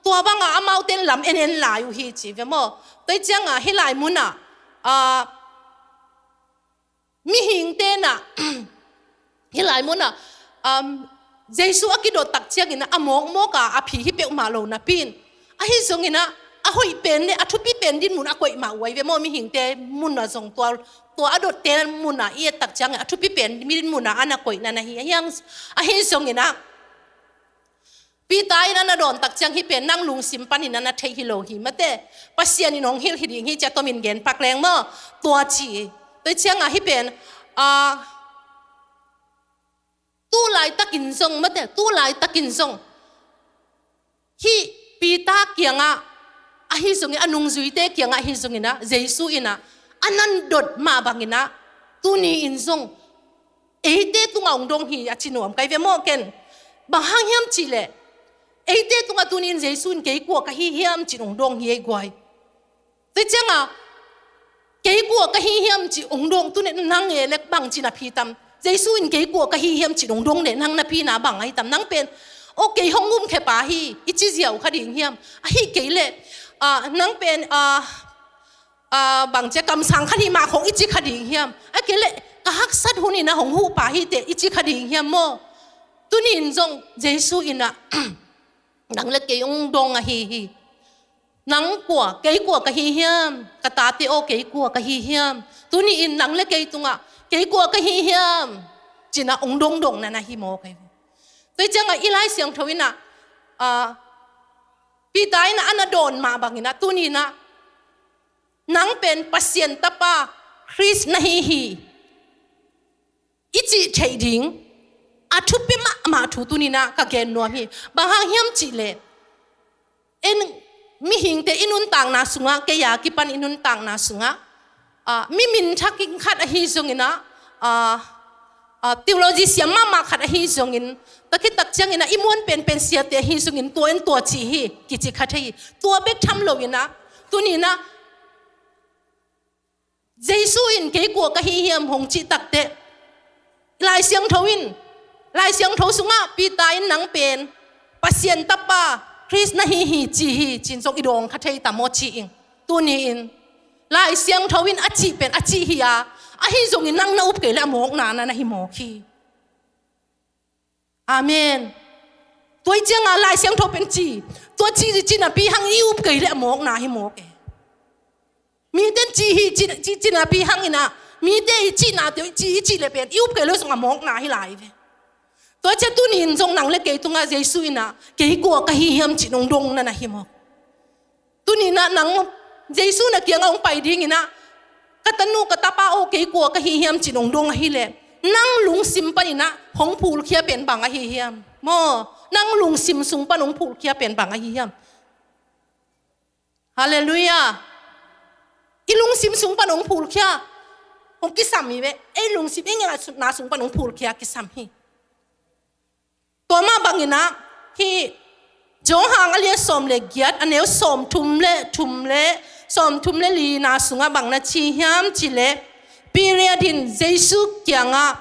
tua bangah amaute in lam en en lai uh hi ci ve maw. Tua ciangah hih lai munah, ah, mihingte in ah hih lai munah, um, Jesu a kidot tak ciangin ah a mawkmawk a, a phi hi peuhmah lo napi in, ahi zongin ah a hoih pen le a thupi pen dinmun a koih mah uh ahi ve maw. Mihingte munah zong tua, tua a dotte munah i et tak ciangin a thupi pen dinmun ah a na koih na na hi. Ahi hang, ahi zongin ah Peter in a na dawn tak ciang hih pen nang lungsim panin a na theih hi lo hi mate. Pasian in hong hilh hi ding hi ci-a tomin gen pak leng maw. Tua ci. Tua ciangah hih pen, ah, tu laitakin zong mate, tu laitakin zong hih Peter kiangah ahi zongin, a nungzuite kiangah ahi zongin ah Jesu in ah a na dot mah bangin ah tuni in zong eite tungah hong dong hi a ci nuam ka hi ve maw ken. Bang hang hiam cih leh eite tungah tuni in Jesu in kei kua ka hi hiam ci-in hong dong hi ei guai. Tua ciangah Kei kua ka hi hiam ci hong dong, tuni nang e leh bang ci na phi tam? Jesu in kei kua ka hi hiam ci hong dong leh nang na phina bang ahi tam? Nang pen, o, kei hong umkhia pa hi, i ci ziau kha ding hiam? Ahih kei leh, ah, nang pen, ah, ah, bang ci a, kamsang khat hi mah khong i ci kha ding hiam? Ahih kei leh ka haksat hun in a hong huh pa hi teh i ci kha ding hiam maw? Tuni in zong Jesu in a, nang leh kei hong dong ahi hi. Nang kua, kei kua ka hi hiam? Ka tate aw, kei kua ka hi hiam? Tuni in nang leh kei tungah, kei kua ka hi hiam? Ci-in a hong dongdong na na hi mawk hi. Tua ciangah i Lai Siangtho in a, ah, Peter in a, a na dawn mah bangin a, tuni in a, nang pen Pasian tapa Khrist na hi hi, i cih theih ding a thupi mahmah thu tuni in a ka gen nuam hi. Bang hang hiam cih leh, en, mihingte i nuntakna sungah, kei a kipan i nuntakna sungah, ah, mi minthak khat ahi zongin a, ah, ah, theology siam mahmah khat ahi zongin, tua khit tak ciangin a i muan penpen siate ahi zongin tua in tua ci hi, kici kha thei hi. Tua bek tham lo in a, tuni in a, Jesu in kei kua ka hi hiam hong cih takteh, Lai Siangtho in, Lai Siangtho sungah Peter in nang pen Pasian tapa Khrist na hi hi ci hi, ci-in zong i dawng kha thei tam aw ci ing. Tuni in Lai Siangtho in a cih pen a cih hi a, ahi zongin nang na up kei leh a mawkna na na hi mawk hi. Amen. Tua ciangah Lai Siangtho pen ci, tua ci, ci napi hang i up kei leh a mawkna hi mawk e. Mite in ci hi, ci, ci, ci napi hang in a, mite i cihna tawh, ci, i cih leh pen i up kei leh zong a mawkna hi lai ve. Tua ciang tuni in zong nang leh kei tungah Jesu in a, kei kua ka hi hiam ci-in hong dong na na hi mawk. Tuni in a nang Jesu na kiangah hong pai ding in a, ka tanu, ka tapa aw, kei kua ka hi hiam ci-in hong dong ahih leh, nang lungsim panin a hong phulkhia pen bang ahi hiam? Maw, nang lungsim sung pan hong phulkhia pen bang ahi hiam? Halleluiah. I lungsim sung pan hong phulkhia, hong kisam hi ve. Ei lungsim, i ngaihsutna sung pan hong phulkhia kisam hi. Tua mah bangin a, hih Johan a lian sawm leh giat, a neu sawmthum leh thum leh, sawmthum leh lina sungah bang na ci hiam cih leh, Pilat in Jesu kiangah,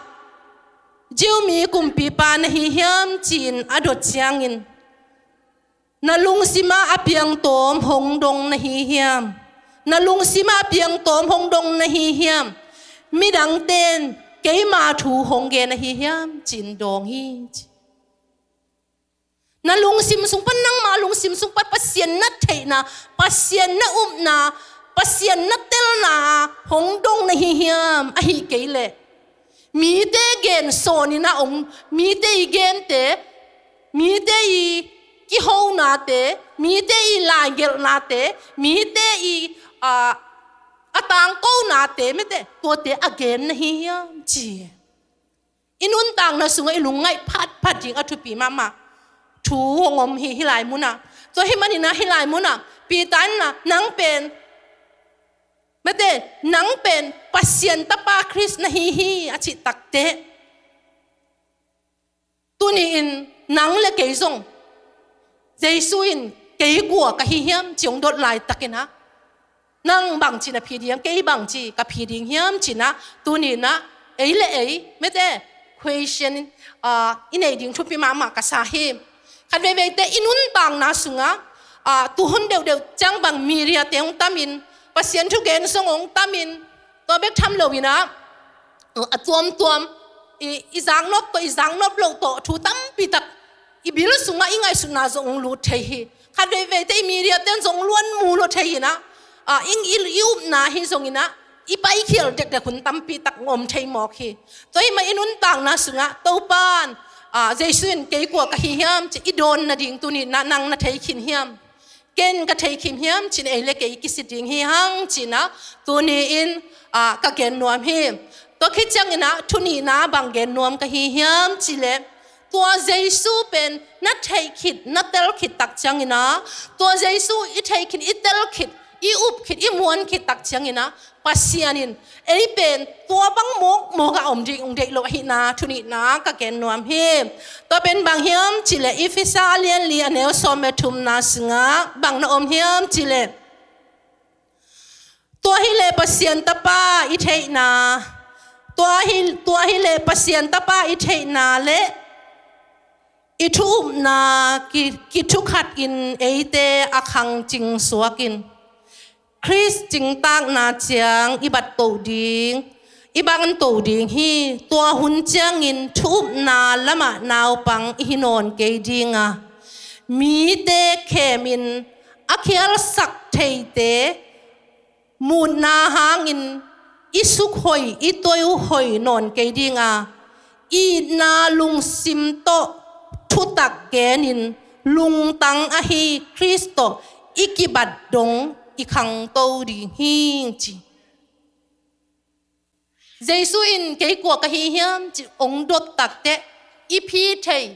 Jew mi kumpipa na hi hiam ci-in a dot ciangin, na lungsim ah a piangtawm hong dong na hi hiam? Na lungsim ah a piangtawm hong dong na hi hiam? Midangte in keima thu hong gen na hi hiam ci-in dawng hi, ci. Na lungsim sung pan, nangma lungsim sung pan Pasian na theihna, Pasian na upna, Pasian na telna hong dong na hi hiam? Ahih kei leh mite gen sawn in a om, mite i gente, mite i kihonate, mite i laigelhnate, mite i, ah, a tangkonate, mite, tuate a gen na hi hiam ci. I nuntakna sungah i lungngaih phatphat ding a thupi mahmah thu hong om hi, hih lai munah. Tua ahih manin a hih lai munah Peter in a, nang pen, mite, nang pen Pasian tapa Khrist na hi hi a cih takteh, tuni in nang leh kei zong Jesu in kei kua ka hi hiam ci hong dot laitakin a, nang bangci na phi ding hiam, kei bangci ka phi ding hiam ci-in a, tuni in a, ei leh ei, mite, question, ah, i neih ding thupi mahmah ka sa hi. Khat veiveite i nuntakna sungah, ah, tuhun deuhdeuh ciang bang mediate hong tamin, Pasian thugen zong hong tamin, tua bek tham lo in a, a tuamtuam, i, i zaknop tawh, i zaknop loh tawh, thu tampi tak i bil sungah i ngaihsutna zong hong lut thei hi. Khat veiveite i mediate in zong luan mu lo thei in a, ah, i, i, i upna hi zongin a, i paikhial dekdek hun tampi tak hong om thei mawk hi. Tua ahih manin i nuntakna sungah Topa'n, ah, Jesu in kei kua ka hi hiam ci i dawn nading tuni in a nang na thei khin hiam? Ken ka thei khin hiam ci-in ei leh kei kisit ding hi hang ci-in a, tuni in, ah, ka gen nuam hi. Tua khit ciangin a, thu nihna bang gen nuam ka hi hiam cih leh, tua Jesu pen na theih khit, na tel khit tak ciangin a, tua Jesu i theih khit, i tel khit, i up khit, i muan khit tak ciangin a, Pasian in ei pen tua bang mawkmawk a om ding hong deih lo ahihna thu nihna ka gen nuam hi. Tua pen bang hiam cih leh, Efesa a lian li, a neu sawm leh thumna sungah bang na om hiam cih leh, Tua hi leh Pasian Tapa i theihna, tua hi, tua hi leh Pasian Tapa i theihna le i thu upna ki, kithukhat in eite a khangcing suak in Khrist cingtakna ciang i bat toh ding, i bang toh ding hi. Tua hun ciangin thu upna lamah naupang i hi nawn kei ding a, mite khemin a khialsak theite mutna hangin i sukhoih, i toihoih nawn kei ding a, itna lungsim tawh thutak genin lungtang ahi Khrist tawh i kibat dong i khangto ding hi, ci. Jesu in kei kua ka hi hiam ci hong dot takteh, i phi thei,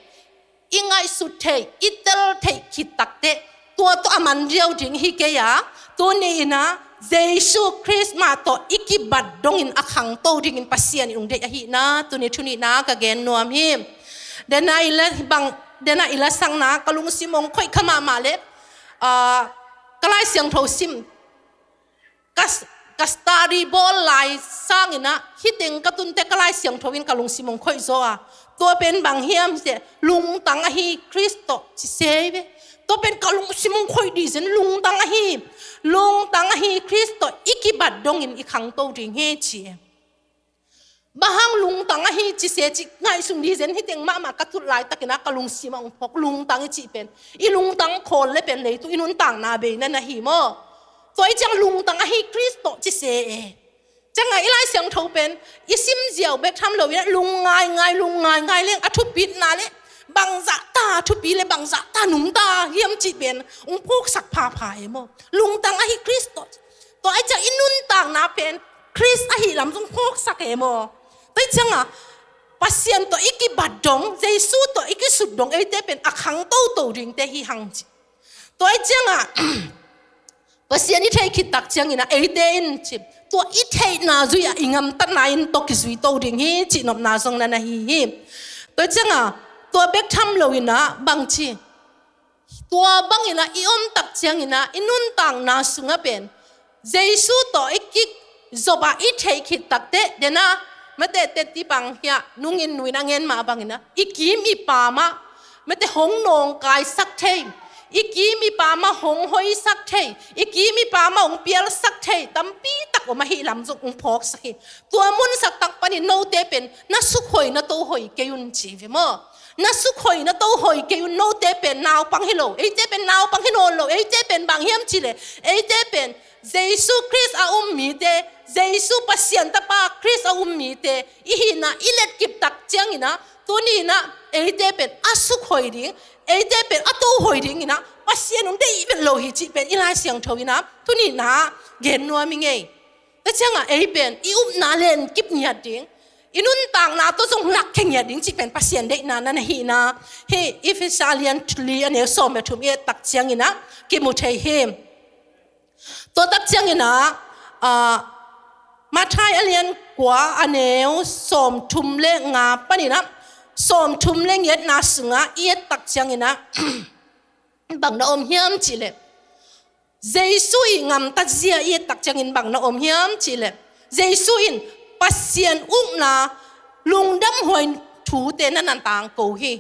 i ngaihsut thei, i tel thei khit takteh, tua tawh a man riau ding hi kei a, tuni in ah Jesu Khrist mah tawh i kibat dongin a khangto dingin Pasian in hong deih ahihna tuni thu nihna ka gen nuam hi. Dena i la bang, dena i la sangna ka lungsim hong khoih kha mahmah le, ah, ka Lai Siangtho sim, ka, ka study bawl lai sangin ah, hih teng ka tun teh ka Lai Siangtho in ka lungsim hong khoih zaw a. Tua pen bang hiam cih leh, lungtang ahi Khrist tawh ci se ve. Tua pen ka lungsim hong khoih dih zen, lungtang ahi, lungtang ahi Khrist tawh i kibat dongin i khangto ding hi, ci e. Bang hang lungtang ahi ci se cih ngaihsun dih zen, hih teng mahmah ka tut laitakin ah ka lungsim ah hong phawk, lungtang i cih pen. I lungtang khawl le pen leitung i nuntakna bei na na hi maw. Tua ahih ciang lungtang ahi Khrist tawh ci se e. Ciangah i Lai Siangtho pen i sim ziau bek tham loin ah lung ngaingai, lung ngaingai leng a thupitna le bangzah ta thupi le bangzah ta nungta hiam cih pen hong phawksak phapha e maw. Lungtang ahi Khrist tawh. Tua ahih ciang i nuntakna pen Khrist ahih lam zong phawksak e maw. Tua ahih ciangah Pasian tawh i kibat dong, Jesu tawh i kisut dong, eite pen a khangto to dingte hi hang ci. Tua ahih ciangah Pasian i theih khit tak ciangin ah eite in ci, tua i theihna zui-ah i gamtatna in tawh kizui to ding hi cih nopna zong na na hi hi. Tua ahih ciangah tua bek tham loin ah bang ci, tua bangin ah i om tak ciangin ah i nuntakna sungah pen Jesu tawh i kizop a i theih khit takteh, dena mate teti pang hiah nungin nuin a ngen mah bangin ah i kim i pam ah mate hong nawngkaisak thei, i kim i pam ah hong hoihsak thei, i kim i pam ah hong pialsak thei tampi tak om ahih lam zong hong phawksak hi. Tua munsak tak panin note pen na sukhoih na tohoih kei un ci ve maw. Na sukhoih na tohoih kei un, note pen naupang hi lo, eite pen naupang hi nawn lo, eite pen bang hiam cih leh, eite pen Jesu Khrist a um mite, Jesu Pasian Tapa Khrist a um mite i hihna i letkip tak ciangin ah, tuni in ah eite pen a sukhoih ding, eite pen a tohoih dingin ah Pasian hong deih vet lo hi cih pen i Lai Siangtho in ah tuni in ah gen nuam i ngei. Tua ciangah ei pen i upna lenkip ngiat ding, i nuntakna tawh zong lakkhia ngiat ding cih pen Pasian deihna na na hihna hih Efesa lian li a neu sawm le thum i et tak ciangin ah kimu thei hi. Tua tak ciangin ah, ah, Matthai a lian kua a neu sawm thum le nga panin ah sawm thum le ngiatna sungah i et tak ciangin ah bang na om hiam cih leh, Jesu i gamtat zia i et tak ciangin bang na om hiam cih leh, Jesu in Pasian ukna lungdamhuai thute na na tangko hi.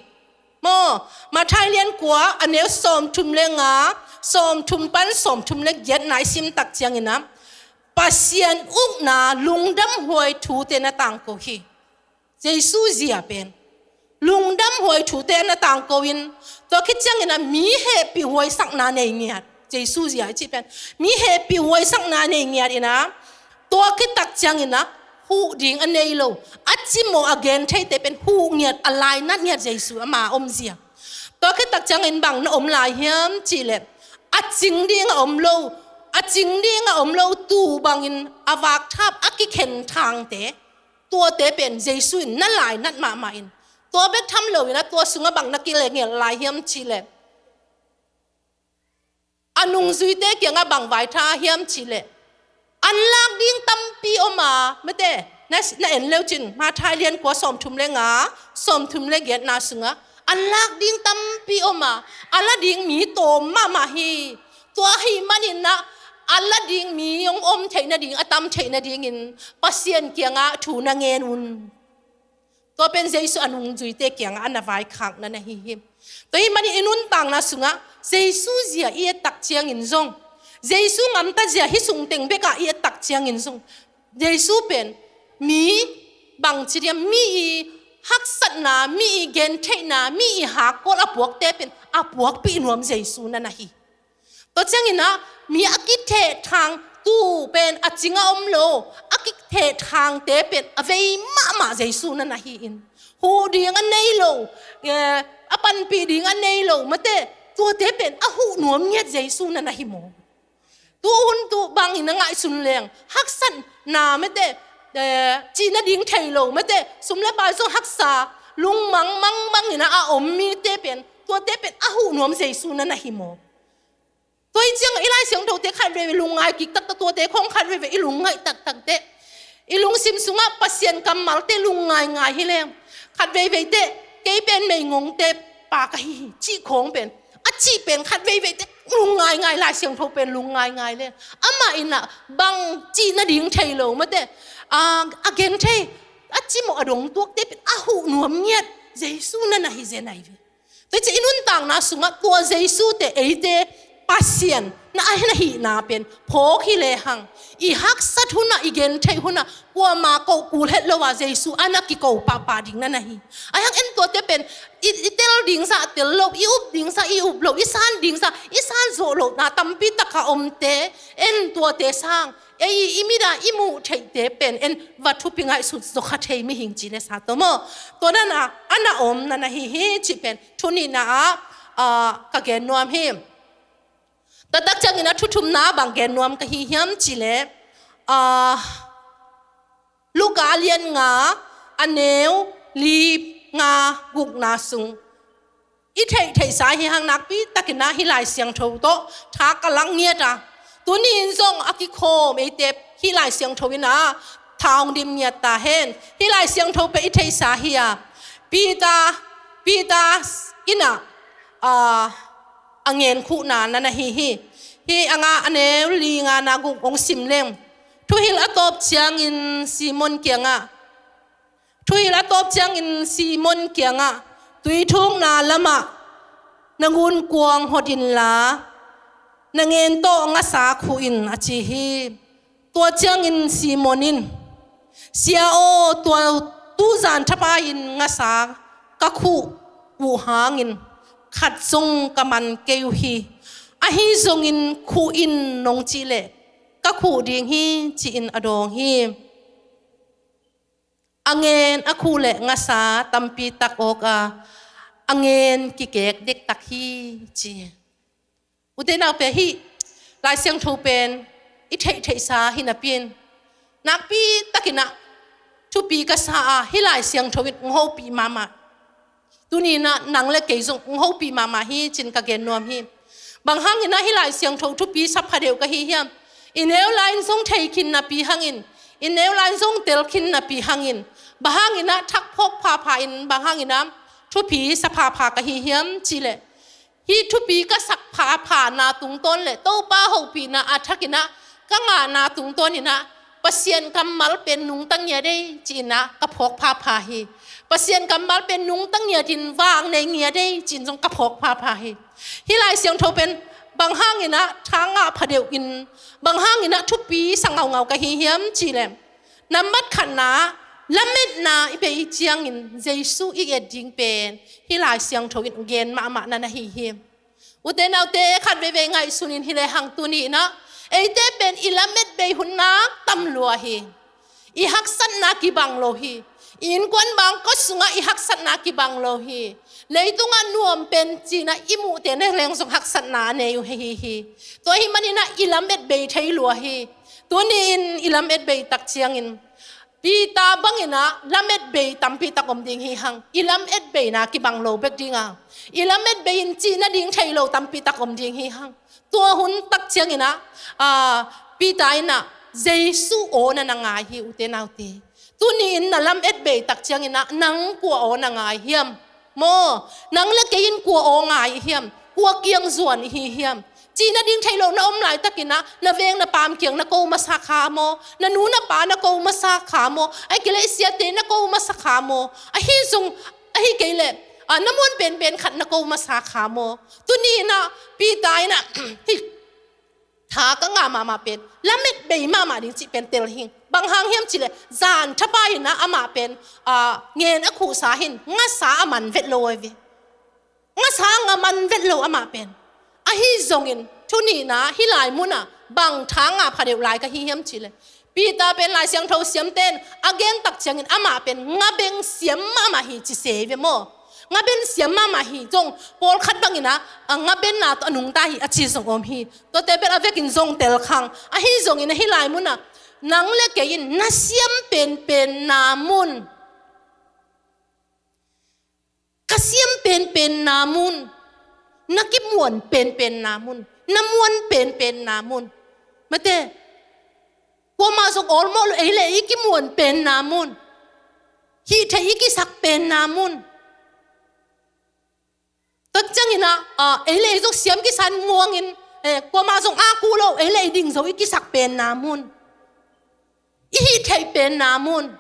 Maw, Matthai lian kua a neu sawm thum le nga, sawm thum pan sawm thum le giatna i sim tak ciangin ah Pasian ukna lungdamhuai thute na tangko hi. Jesu zia pen lungdamhuai thute na tangko in, tua khit ciangin ah mi hehpihhuai sakna nei ngiat. Jesu zia i cih pen mi hehpihhuai sakna nei ngiat in ah, tua khit tak ciangin ah huh ding a nei lo, a cimawh a gen theite pen huh ngiat, a lainat ngiat Jesu ama om zia. Tua khit tak ciangin bang na om lai hiam cih leh, a cing ding a om lo, a cing ding a om lo tuu bangin a vakthap a kikhen thangte, tuate pen Jesu in na lainat mahmah in, tua bek tham loin ah tua sungah bang na kilehngel lai hiam cih leh, a nungzuite kiangah bang vaitha hiam cih leh, an lak ding tampi om a, mate, na, na en leu cin, Matthai lian kua sawm thum le nga, sawm thum le giatna sungah, an lak ding tampi om a, a la ding mi tawm mahmah hi. Tua ahih manin ah a la ding mi hong om theih nading, a tam theih nadingin Pasian kiangah thu na ngen un. Tua pen Jesu a nungzuite kiangah a na vaikhakna na hi hi. Tua hi manin i nuntakna sungah Jesu zia i et tak ciangin zong, Jesu gamtat zia hih sungteng bekah i et tak ciangin zong, Jesu pen mi bangci diam, mi i haksatna, mi i gentheihna, mi i hakkawl a puakte pen a puakpih nuam Jesu na na hi. Tua ciangin ah mi a kithehthang tu pen a cing a om lo, a kithehthangte pen a vei mahmah Jesu na na hi in, huh ding a nei lo, eh, a panpih ding a nei lo mate, tuate pen a huh nuam ngiat Jesu na na hi maw? Tu hun tu bangin a ngaihsun leng haksatna mate, eh, cih nading thei lo mate, sum le pai zong haksa, lungmang mang bangin a om mite pen, tuate pen a huh nuam Jesu na na hi maw? Tua hi ciang i Lai Siangthote khat veivei lungngai kik taktak, tuate khawng khat veivei i lungngaih taktak teh, i lungsim sungah Pasian kammalte lungngaingai hi leng, khat veivei teh kei pen meigongte pa ka hi hi cih khawng pen, a cih pen khat veivei teh lungngaingai, Lai Siangtho pen lungngaingai leng, amah in ah bang cih nading thei lo mate, a, a genthei, a cimawh a dongtuakte pen a huh nuam ngiat Jesu na na hi zen ahi ve. Tua hi ciang i nuntakna sungah tua Jesu te eite Pasian na a hi na hihna pen phawk hi lehang, i haksat hunah, i gentheih hunah kuamah koh kul het lo a Jesu a na kiko pahpah ding na na hi. Ahi hang en tuate pen i, i tel ding zah tel lo, i up ding zah i up lo, i san ding zah i san zawh lohna tampi taka omte, en tuate sang ei i mit a i muh theihte pen en va thupi ngaihsut zawkha thei mihing ci le sa tawh maw? Tua na na a na om na na hi hi cih pen thu nihna ah, ah, ka gen nuam hi. Taktak ciangin a thu thumna ah bang gen nuam ka hi hiam cih leh, ah, Luka a lian nga, a neu li, nga, gukna sung i theih theihsa hi hang, nakpi takin ah hih Lai Siangtho tawh tha ka lak ngiat a, tuni in zong a kikhawm eite hih Lai Siangtho in ah tha hong dim ngiat ta hen. Hih Lai Siangtho pen i theihsa hi a, Peter, Peter in ah, ah, a ngen khuhna na na hi hi. Hih a nga, a neu li, nga na guk hong sim leng. Thuhilh a tawp ciangin Simon kiangah, thuhilh a tawp ciangin Simon kiangah, tui thukna lamah na ngunkuang hot inla, na ngen tawh ngasa khuh in, a ci hi. Tua ciangin Simon in, Sia aw, tua tuzan thapai-in ngasa ka khuh uh hangin khat zong ka man kei uh hi. Ahi zongin khuh in nong cih leh ka khuh ding hi, ci-in a dawng hi. A ngen a khuh leh ngasa tampi tak awk a, a ngen kikek dektak hi, ci. Ute naute, hih Lai Siangtho pen i theih theihsa hi napi-in, nakpi takin ah thupi ka sa a, hih Lai Siangtho in hong hopih mahmah. Tuni-in ah nang le kei zong hong hopih mahmah hi, ci-in ka gen nuam hi. Bang hangin ah hih Lai Siangtho thupi sa phadeuh ka hi hiam? I neu lai-in zong thei khin napi hangin, i neu lai-in zong tel khin napi hangin, bang hangin ah thak phawk phapha-in, bang hangin ah thupi sa phapha ka hi hiam cih leh, hih thupi ka sak phaphana tungtawn le Topa hopihna a thakin ah ka ngahna tungtawnin ah Pasian kammal pen nungta ngiat ei, ci-in ah ka phawk phapha hi. Pasian kammal pen nungta ngiatin vak nei ngiat ei, ci-in zong ka phawk phapha hi. Hih Lai Siangtho pen bang hangin ah tha ngah phadeuh in, bang hangin ah thupi sa ngaungau ka hi hiam cih leh, nambat khatna, lametna i bei ciangin Jesu i et ding pen hih Lai Siangtho in gen mahmah na na hi hi. Ute naute, khat veivei ngaihsun in hi lehang, tuni-in ah eite pen i lamet bei hun nak tam lua hi. I haksatna kibang lo hi. I innkuan bangkua sungah i haksatna kibang lo hi. Leitungah nuam pen ci-in ah i muhte na leng zong haksatna a nei uh hi hi. Tua ahih manin ah i lamet bei thei lua hi. Tuni-in i lamet bei tak ciangin Peter bangin ah lamet bei tampi tak om ding hi hang. I lamet beina kibang lo bek ding a, i lamet bei in cih nading thei lo tampi tak om ding hi hang. Tua hun tak ciangin ah, ah, Peter in ah Jesu aw na na ngai hi, ute naute. Tuni-in na lamet bei tak ciangin ah nang kua aw na ngai hiam? Maw, nang le kei in kua aw ngai hiam? Kua kiang zuan i hi hiam? Cihna ding theih loh na om laitakin ah, na veng na paam kiang na ko masa kha maw? Na nu na pa na ko masa kha maw? Ahih kei leh i siate na ko masa kha maw? Ahi zong, ahih kei leh, ah, na muan penpen khat na ko masa kha maw? Tuni in ah, Peter in ah, hih tha ka ngah mahmah pen, lamet bei mahmah ding cih pen tel hing. Bang hang hiam cih leh, zan thapai in ah amah pen, ah, ngen a khuhsa hi-in, ngasa a man vet lo ahi ve. Ngasa a man vet lo amah pen. Ahi zongin, tuni in ah, hih lai mun ah, bang tha ngah phadeuh lai ka hi hiam cih leh, Peter pen Lai Siangtho siamte'n a gen tak ciangin amah pen ngabeng siam mahmah hi ci se hi ve maw. Ngabeng siam mahmah hi zong, pawlkhat bangin ah, a ngabenna tawh a nungta hi a ci zong om hi. Tuate bel a vekin zong tel khang. Ahi zongin ah hih lai mun ah, nang le kei in na siam penpenna mun, ka siam penpenna mun, na kimuan penpenna mun, na muan penpenna mun. Mate, kuamah zong awlmawh lo, ei le ei i kimuan penna mun, hih theih i kisak penna mun. Tua ciangin ah, ah, ei le ei zong siam kisan muangin, eh, kuamah zong a ku lo, ei le ei ding zo i kisak penna mun, i hih theih penna mun.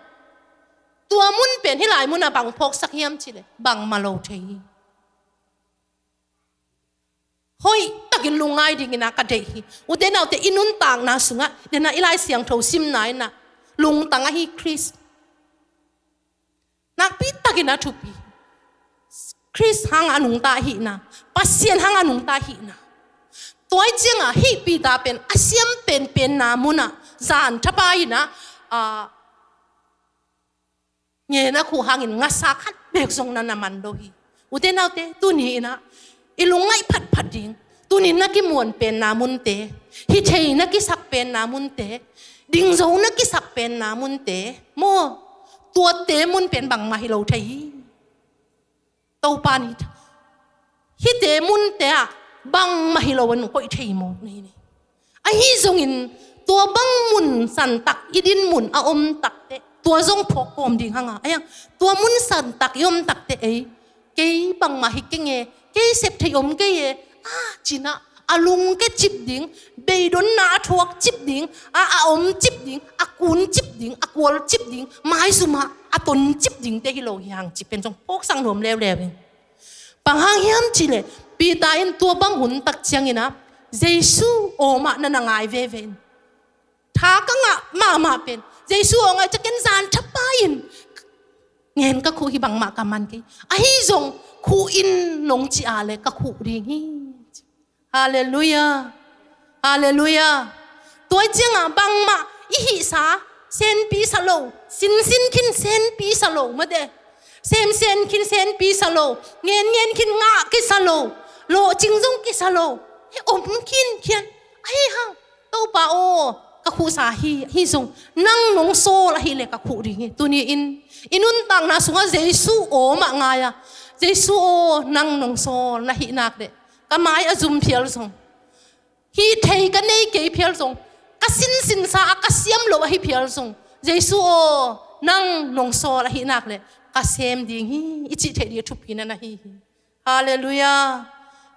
Tua mun pen hih lai mun ah bang phawksak hiam cih leh, bangmah lo thei hi. Hoih takin lungngai dingin ah ka deih hi. Ute naute, i nuntakna sungah, den ah i Lai Siangtho simna in ah, lungtang ahi Khrist. Nakpi takin a thupi. Khrist hang a nungta ahihna, Pasian hang a nungta ahihna. Tua ahih ciangah hih Peter pen a siam penpenna mun ah, zan thapai in ah, ah, ngen a khuh hangin ngasa khat beek zong na na man lo hi. Ute naute, tuni in ah i lungngaih phatphat ding, tuni na kimuan penna munte, hih theih na kisak penna munte, ding zo na kisak penna munte maw, tuate mun pen bangmah hi lo thei hi. Topa ni, hihte munte ah bangmah hi lo a nung koih thei mawk na hi. Ahi zongin tua bang mun santak i dinmun a om takteh, tua zong phawk kawm ding hang a, ahi hang, tua mun santak i om takteh ei, kei bangmah hi keng e, kei sep theih om kei e, a ci-in ah, a lungke cip ding, beidonna a thuak cip ding, a, a om cip ding, a kun cip ding, a kual cip ding, maizum ah a ton cip dingte hi lo hi hang cih pen zong phawksak nuam leuleu ing. Bang hang hiam cih leh, Peter in tua bang hun tak ciangin ah, Jesu aw mah na na ngai veve in. Tha ka ngah mahmah pen, Jesu aw ngai ciangin zan thapai in ngen ka khuh hi, bangmah ka man kei. Ahi zong khuh in nong cih leh ka khuh ding hi. Halleluiah. Halleluiah. Tua ciangah bangmah i hihsa, senpi sa lo, sinsin khin senpi sa lo, mate. Semsen khin senpi sa lo, ngenngen khin ngah kisa lo, lawhcing zong kisa lo, hi om khinkhian. Ahi hang, Topa aw, ka khuhsa hi, ahi zong nang nong sawl ahih leh ka khuh ding hi. Tuni in i nuntakna sungah Jesu aw mah ngai a, Jesu aw, nang nong sawl na hih nak leh, ka mai a zum phial zong, hih thei ka nei kei phial zong, ka sinsinsa a ka siam lo ahi phial zong, Jesu aw, nang nong sawl ahih nak leh ka sem ding hi, i cih theih ding a thupi na na hi hi. Halleluiah.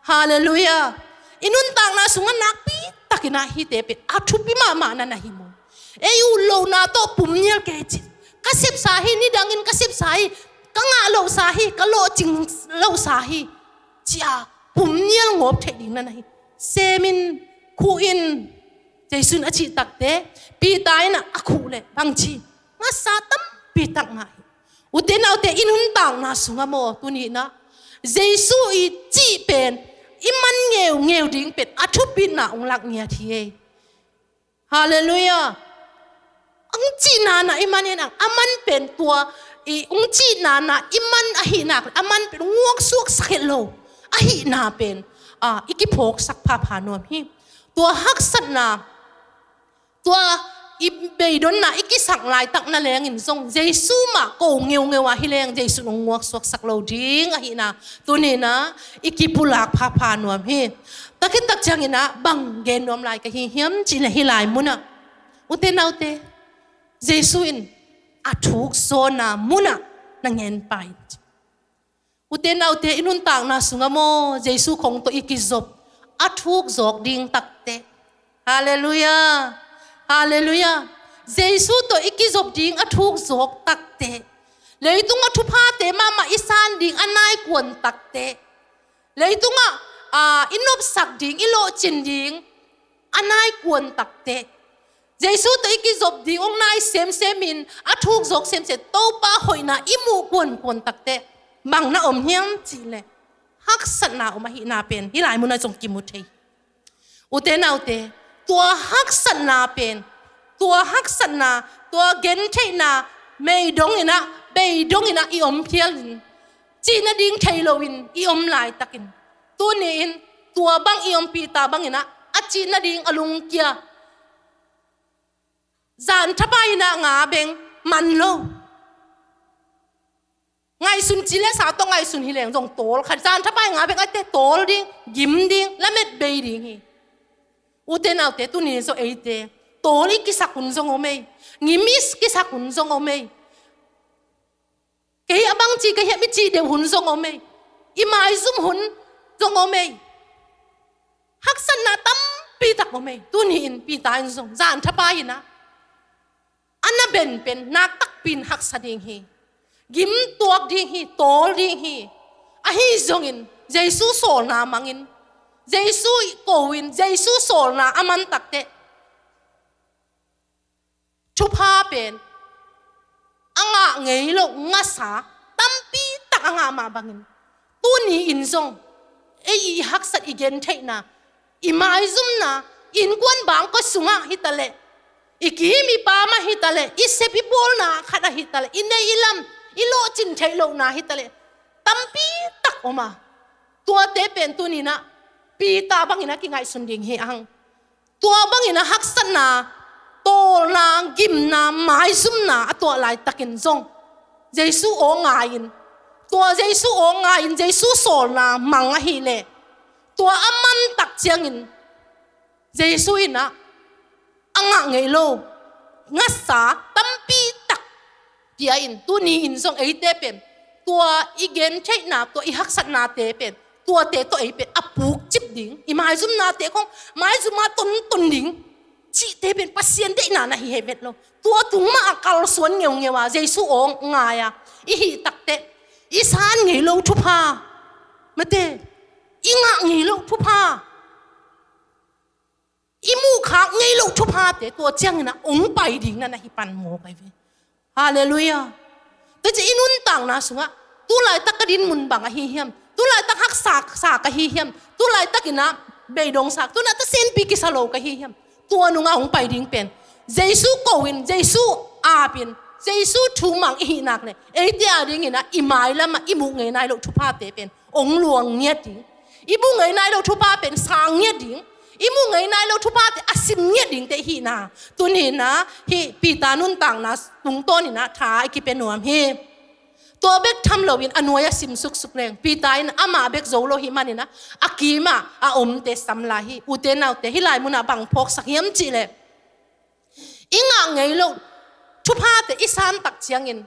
Halleluiah. I nuntakna sungah nakpi takin ah hihte pen a thupi mahmah na na hi maw. Ei ut lohna tawh pum nial kei cih, ka sepsa hi, nidangin ka sepsa hi, ka ngah lohsa hi, ka lawhcing lohsa hi, ci-a pum nial ngawp theih ding na na hi. Sem in, khuh in, Jesu in a cih takteh, Peter in ah a khuh leh bang ci, ngasa tampi tak ngah hi. Ute naute, i nuntakna sungah maw, tuni in ah Jesu i cih pen i man ngeungeu ding pen a thupina hong lak ngiat hi ei. Halleluiah. Hong cihna na i man in ah, a man pen tua, i hong cihna na i man ahih nak leh, a man pen nguaksuaksak het lo ahihna pen, ah, i kiphawksak phapha nuam hi. Tua haksatna, tua i beidonna i kisak laitak na lengin zong, Jesu mah ko ngeungeu a hi leng, Jesu in hong nguaksuaksak lo ding ahihna tuni in ah i kipulak phapha nuam hi. Tua khit tak ciangin ah bang gen nuam lai ka hi hiam cih leh, hih lai munah, ute naute, Jesu in a thuk zawhna munah na ngen pah in. Ute naute, i nuntakna sungah maw, Jesu khong tawh i kizop, a thuk zawk ding takte. Halleluiah. Halleluiah. Jesu tawh i kizop ding a thuk zawk takte. Leitung a thuphate mahmah i san ding a nai kuan takte. Leitung ah, aa, i nopsak ding, i lawhcin ding a nai kuan takte. Jesu tawh i kizop ding hong nai semsem in a thuk zawk semsem Topa hoihna i muh kuankuan takte. Bang na om hiam cih leh haksatna om ahihna pen hih lai munah zong kimu thei. Ute naute, tua haksatna pen, tua haksatna, tua gentheihna mei dong in ah, bei dong in ah i om phial in, cih nading thei loin i om laitakin, tuni-in tua bang i om Peter bangin ah a cih nading a lungkia. Zan thapai in ah nga beng man lo. Ngaihsun ci le sa tawh ngaihsun hi leng zong tawl khat. Zan thapai nga beng a te tawl ding, gim ding, lamet bei ding hi. Ute naute, tuni zong eite tawl i kisak hun zong om ei. Ngim i kisak hun zong om ei. Kei a bang ci ka hiam i cih deuh hun zong om ei. I maizum hun zong om ei. Haksatna tampi tak om ei. Tuni-in Peter in zong zan thapai in ah a na ben pen nak takpi in haksa ding hi. Gim tuak ding hi, tawl ding hi. Ahi zongin Jesu sawlna mangin, Jesu ko-in, Jesu sawlna a man takte, thupha pen a ngah ngei loh ngasa tampi tak a ngah mah bangin, tuni-in zong ei i haksat, i gentheihna, i maizumna, innkuan bangkua sungah hi ta leh, i kim i pam ah hi ta leh, i sep i pawlna khat ah hi ta leh, i neih i lam, i lawhcin theih lohna hi ta leh, tampi tak om a. Tuate pen tuni-in ah Peter bangin ah kingaihsun ding hi hang. Tua bangin ah haksatna, tawlna, gimna, maizumna a tuah laitakin zong Jesu aw ngai-in, tua Jesu aw ngai-in Jesu sawlna mang ahih leh, tua a man tak ciangin Jesu in ah a ngah ngei lo ngasa tampi tak pia-in, tuni-in zong eite pen tua i gentheihna, tua i haksatnate pen, tuate tawh ei pen a pukcip ding, i maizumnate khong maizum ah tonton ding cihte pen Pasian deihna na hi hi vet lo. Tua tung mah a kalsuan ngeungeu a Jesu aw ngai-a i hih takte, i san ngei lo thupha, mate, i ngah ngei lo thupha, i muhkhak ngei lo thuphate tua ciangin ah hong pai ding na na hi pan mawk ahi ve. Halleluiah. Tua ciang i nuntakna sungah, tu laitak ka din mun bang ahi hiam? Tu laitak haksa sa ka hi hiam? Tu laitakin ah beidong sa, tu-in ah ta senpi kisa lo ka hi hiam? Tua nungah hong pai ding pen Jesu ko-in, Jesu apin, Jesu thu mang i hih nak leh, eite a dingin ah i mailam ah i muh ngei nai lo thuphate pen hong luang ngiat ding. I muh ngei nai lo thupha pen sang ngiat ding. I muh ngei nai lo thuphate a sim ngiat dingte i hihna, tuni-in ah hih Peter nuntakna tungtawnin ah tha i kipia nuam hi. Tua bek tham loin a nuai a sim suksuk leng, Peter in amah bek zo lo ahih manin ah a kim ah a omte sam lai hi. Ute naute, hih lai munah bang phawksak hiam cih leh, i ngah ngei lo thuphate i san tak ciangin,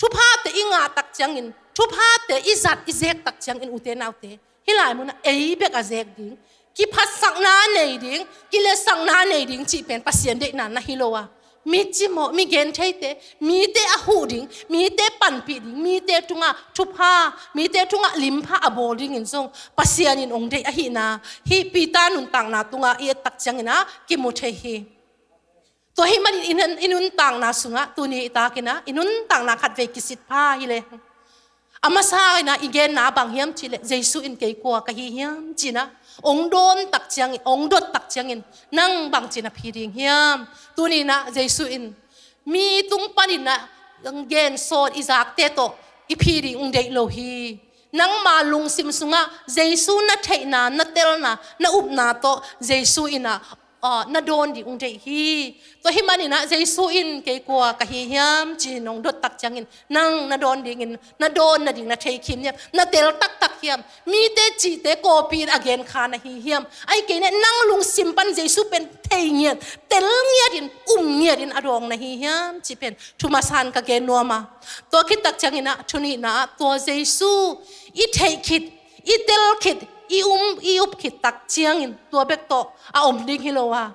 thuphate i ngah tak ciangin, thuphate i zat i zek tak ciangin, ute naute, hih lai munah ei bek a zek ding, kiphatsakna nei ding, kiletsakna nei ding cih pen Pasian deihna na hi lo a, mi cimawh, mi gentheite, mite a huh ding, mite panpih ding, mite tungah thupha, mite tungah limpha a bawl dingin zong Pasian in hong deih ahihna hih Peter nuntakna tungah i et tak ciangin ah kimu thei hi. Tua ahih manin i nun-, i nuntakna sungah, tuni i takin ah i nuntakna khatvei kisit pha hi leh, a masa in ah i genna bang hiam cih leh, Jesu in kei kua ka hi hiam ci-in ah hong dawn tak ciangin, hong dot tak ciangin, nang bangci na phi ding hiam? Tuni-in ah Jesu in mi tung panin ah gen sawt i zakte tawh i phi ding hong deih lo hi. Nangma lungsim sungah Jesu na theihna, na telna, na upna tawh Jesu in ah, ah, na dawn ding hong deih hi. Tua ahih manin ah Jesu in kei kua ka hi hiam ci-in hong dot tak ciangin, nang na dawn dingin, na dawn nading na thei khin hiam? Na tel taktak hiam? Mite cihte kawpi in a gen kha na hi hiam? Ahih kei leh nang lungsim pan Jesu pen thei ngiat, tel ngiatin, um ngiatin a dawng na hi hiam cih pen thu masa-in ka gen nuam a. Tua khit tak ciangin ah, thu nihna ah, tua Jesu i theih khit, i tel khit, i um i up khit tak ciangin tua bek tawh a om ding hi lo a,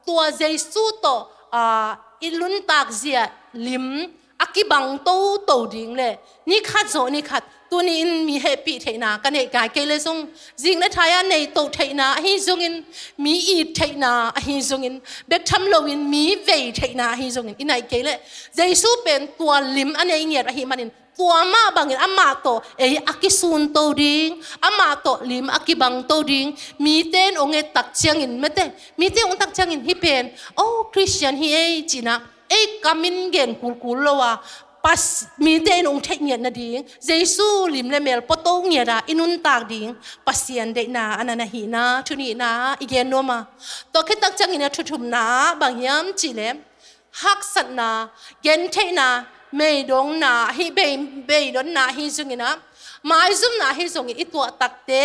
tua Jesu tawh, aa, i nuntak zia lim a kibang toto ding le ni khat zawh ni khat tuni-in mi hehpih theihna ka neih kai kei le zong, zing le thai-a nei to theihna ahi zongin, mi it theihna ahi zongin, bek tham loin mi vei theihna ahi zongin i naih kei le, Jesu pen tua lim a nei ngiat ahi manin, tua mah bangin amah tawh ei a kisun to ding, amah tawh lim a kibang to ding, mite in ong et tak ciangin, mete, mite ong tak ciangin hih pen, oh, Christian hi ei cihna, ei kamin gen kulkul lo a, pas, mite in ong theih ngiat nading, Jesu lim le mel pua to ngiat a i nuntak ding, Pasian deihna a na na hihna, thu nihna i gen nuam a. Tua khit tak ciangin a thu thumna ah bang hiam cih le, haksatna, gentheihna, meidonna, ahi bei, beidonna ahi zongin ah, maizumna ahi zongin i tuah takte,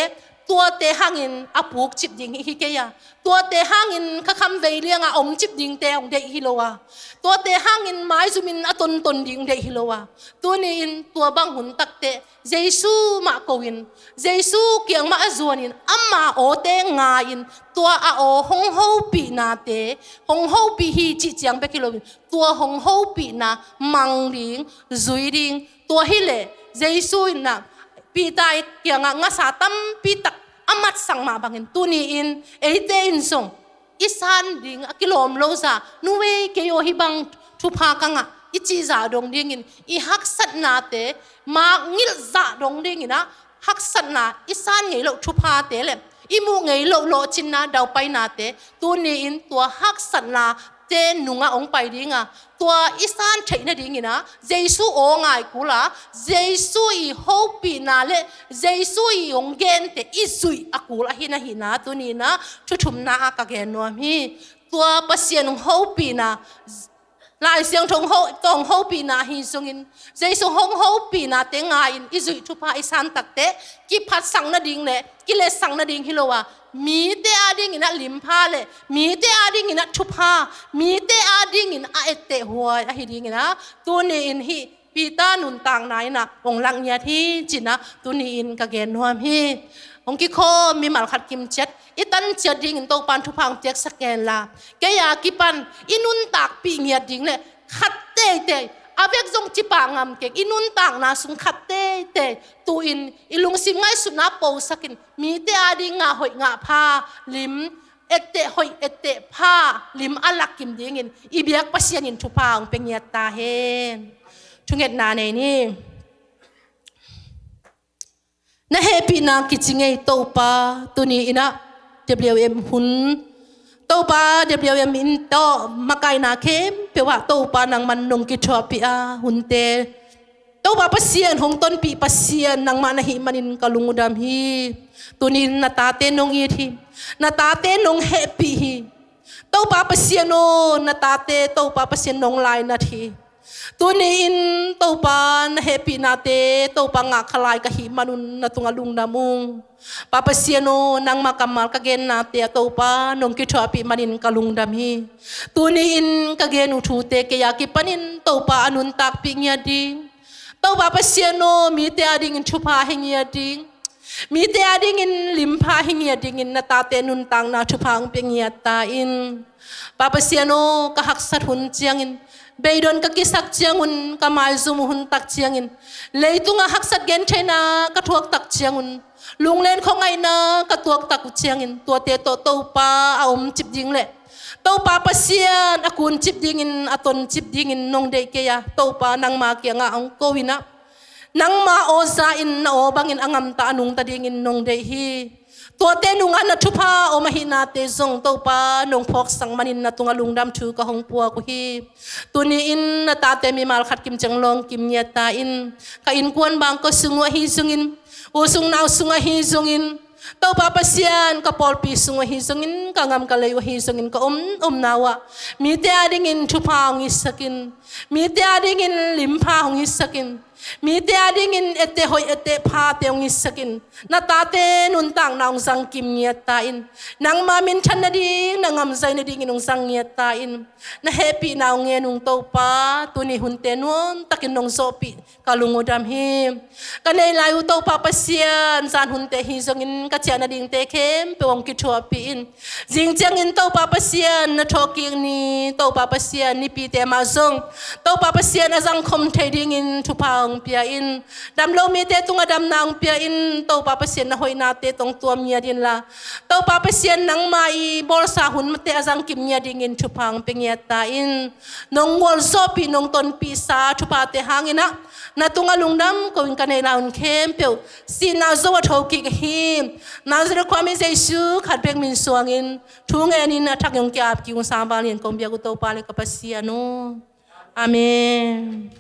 tuate hangin a puk cip ding hi kei a. Tuate hangin khakham vei lianga om cip dingte ong deih hi lo a. Tuate hangin maizumin a tonton ding deih hi lo a. Tuni-in tua bang hun takte, Jesu mah ko-in, Jesu kiang mah a zuanin, ama awte ngai-in, tua a aw hong hopihnate, hong hopih hi cih ciang bek hi loin, tua hong hopihna mang ding, zui ding, tua hi leh, Jesu in ah, Peter kiangah ngasa tampi tak a matsak mah bangin, tuni-in, eite in zong, i san ding a kilawm lo zah, nu ei kei aw hih bang thupha ka ngah, i cih zah dong dingin, i haksatnate, mak ngilh zah dong dingin ah, haksatna, i san ngei loh thuphate le, i muh ngei loh lawhcinna, daupainate, tuni-in tua haksatnate nungah ong pai ding a, tua i san theih nadingin ah, Jesu aw ngai kul a, Jesu i hopihna le, Jesu i ong gente i zuih a kul ahi na hihna, tuni-in ah, thu thumna ah ka gen nuam hi. Tua Pasian hong hopihna, Lai Siangtho hong ho-, tawh hong hopihna ahi zongin, Jesu hong hopihnate ngai-in i zuih thupha i san takte, kiphatsak nading le, kiletsak nading hi lo a, mite adingin ah limpha le, mite adingin ah thupha, mite adingin a etteh huai ahi dingin ah, tuni-in hih Peter nuntakna in ah ong lak ngiat hi cihna, tuni-in ka gen nuam hi. Ong kikhawm mimal khat kimciat, i tan ciat dingin Topa'n thupha ong piaksak hen la, kei a kipan i nuntakpih ngiat ding le khat teitei, a vek zong cipah ngam keng, i nuntakna sung khat teitei, tu-in i lungsim ngaihsutna posakin, mite ading ngah hoih ngah pha lim, etteh hoih etteh pha lim a lak kim dingin i biak Pasian in thupha ong pia ngiat ta hen. Thungetna nei ni. Na hehpihna kici ngei Topa, tuni-in ah W M hun, Topa, W M in tawh makaihna khempeuh ah Topa nangman nong kithuahpih a, hunte Topa Pasian, hong tonpih Pasian nangmah na hih manin ka lungdam hi. Tuni-in na tate nong it hi. Na tate nong hehpih hi. Topa Pasian aw, na tate Topa Pasian nong lainat hi. Tuni-in Topa na hehpihnate Topa ngah kha lai ka hih manun na tungah lungdam ung. Pa Pasian aw, nangmah kammal ka gennate ah Topa nong kithuahpih manin ka lungdam hi. Tuni-in ka gen uh thute kei a kipanin Topa a nuntakpih ngiat ding, Topa Pasian aw, mite adingin thupha hi ngiat ding, mite adingin limpha hi ngiat dingin na tate nuntakna thupha hong pia ngiat ta in. Pa Pasian aw, ka haksat hun ciangin, beidon ka kisak ciangun, ka maizum hun tak ciangin, leitungah haksat gentheihna ka thuak tak ciangun, lunglen khuangaihna ka tuak tak uh ciangin, tuate tawh Topa a om cip ding le Topa Pasian a kun cip dingin, a ton cip dingin nong deih kei a, Topa nangma kiangah hong ko-in ah, nangma aw za-in na aw bangin a ngamta a nungta dingin nong deih hi. Tuate nungah na thupha om ahihnate zong Topa nong phawksak manin na tungah lungdam thu ka hong puak uh hi. Tuni-in na tate mimal khat kimciang lawng kim ngiat ta in, ka innkuan bangkua sung uh ahi zongin, u sung nau sung ahi zongin, Topa Pasian, ka pawlpi sung uh ahi zongin, ka gam ka lei uh ahi zongin, ka om omna uh ah mite adingin thupha hong hisak in, mite adingin limpha hong hisak in, Mite adingin etteh hoih, etteh phate hong itsakin, na tate nuntakna hong zangkim ngiat ta in. Nangma minthan nading, na ngamzai nadingin hong zang ngiat ta in. Na hehpihna hong ngen ung Topa, tuni hunte nuamtakin nong zawhpih ka lung uh dam hi. Ka neih lai uh Topa Pasian, zan hunte hi zongin ka ciah nadingte khempeuh hong kithuahpih in. Zing ciangin Topa Pasian na thawhkik ni, Topa Pasian nipite mah zong Topa Pasian a zangkhawm thei dingin thupha hong pia in. Damlo mite tungah damna hong pia in, Topa Pasian na hoihnate tawh hong tuam ngiat inla, Topa Pasian nangma i bawlsa hunte a zangkim ngiat dingin thupha hong pia ngiat ta in. Nong gualzawhpih, nong tonpihsa thuphate hangin ah na tungah lungdam ko-in ka neih lai hun khempeuh sihna zo a thokik hi. Nazareth khuami Jesu khat bek min suangin thu ngenin a thak hong ki-ap kik ung. Sangval in kong biak uh Topa le ka Pasian uh. Amen.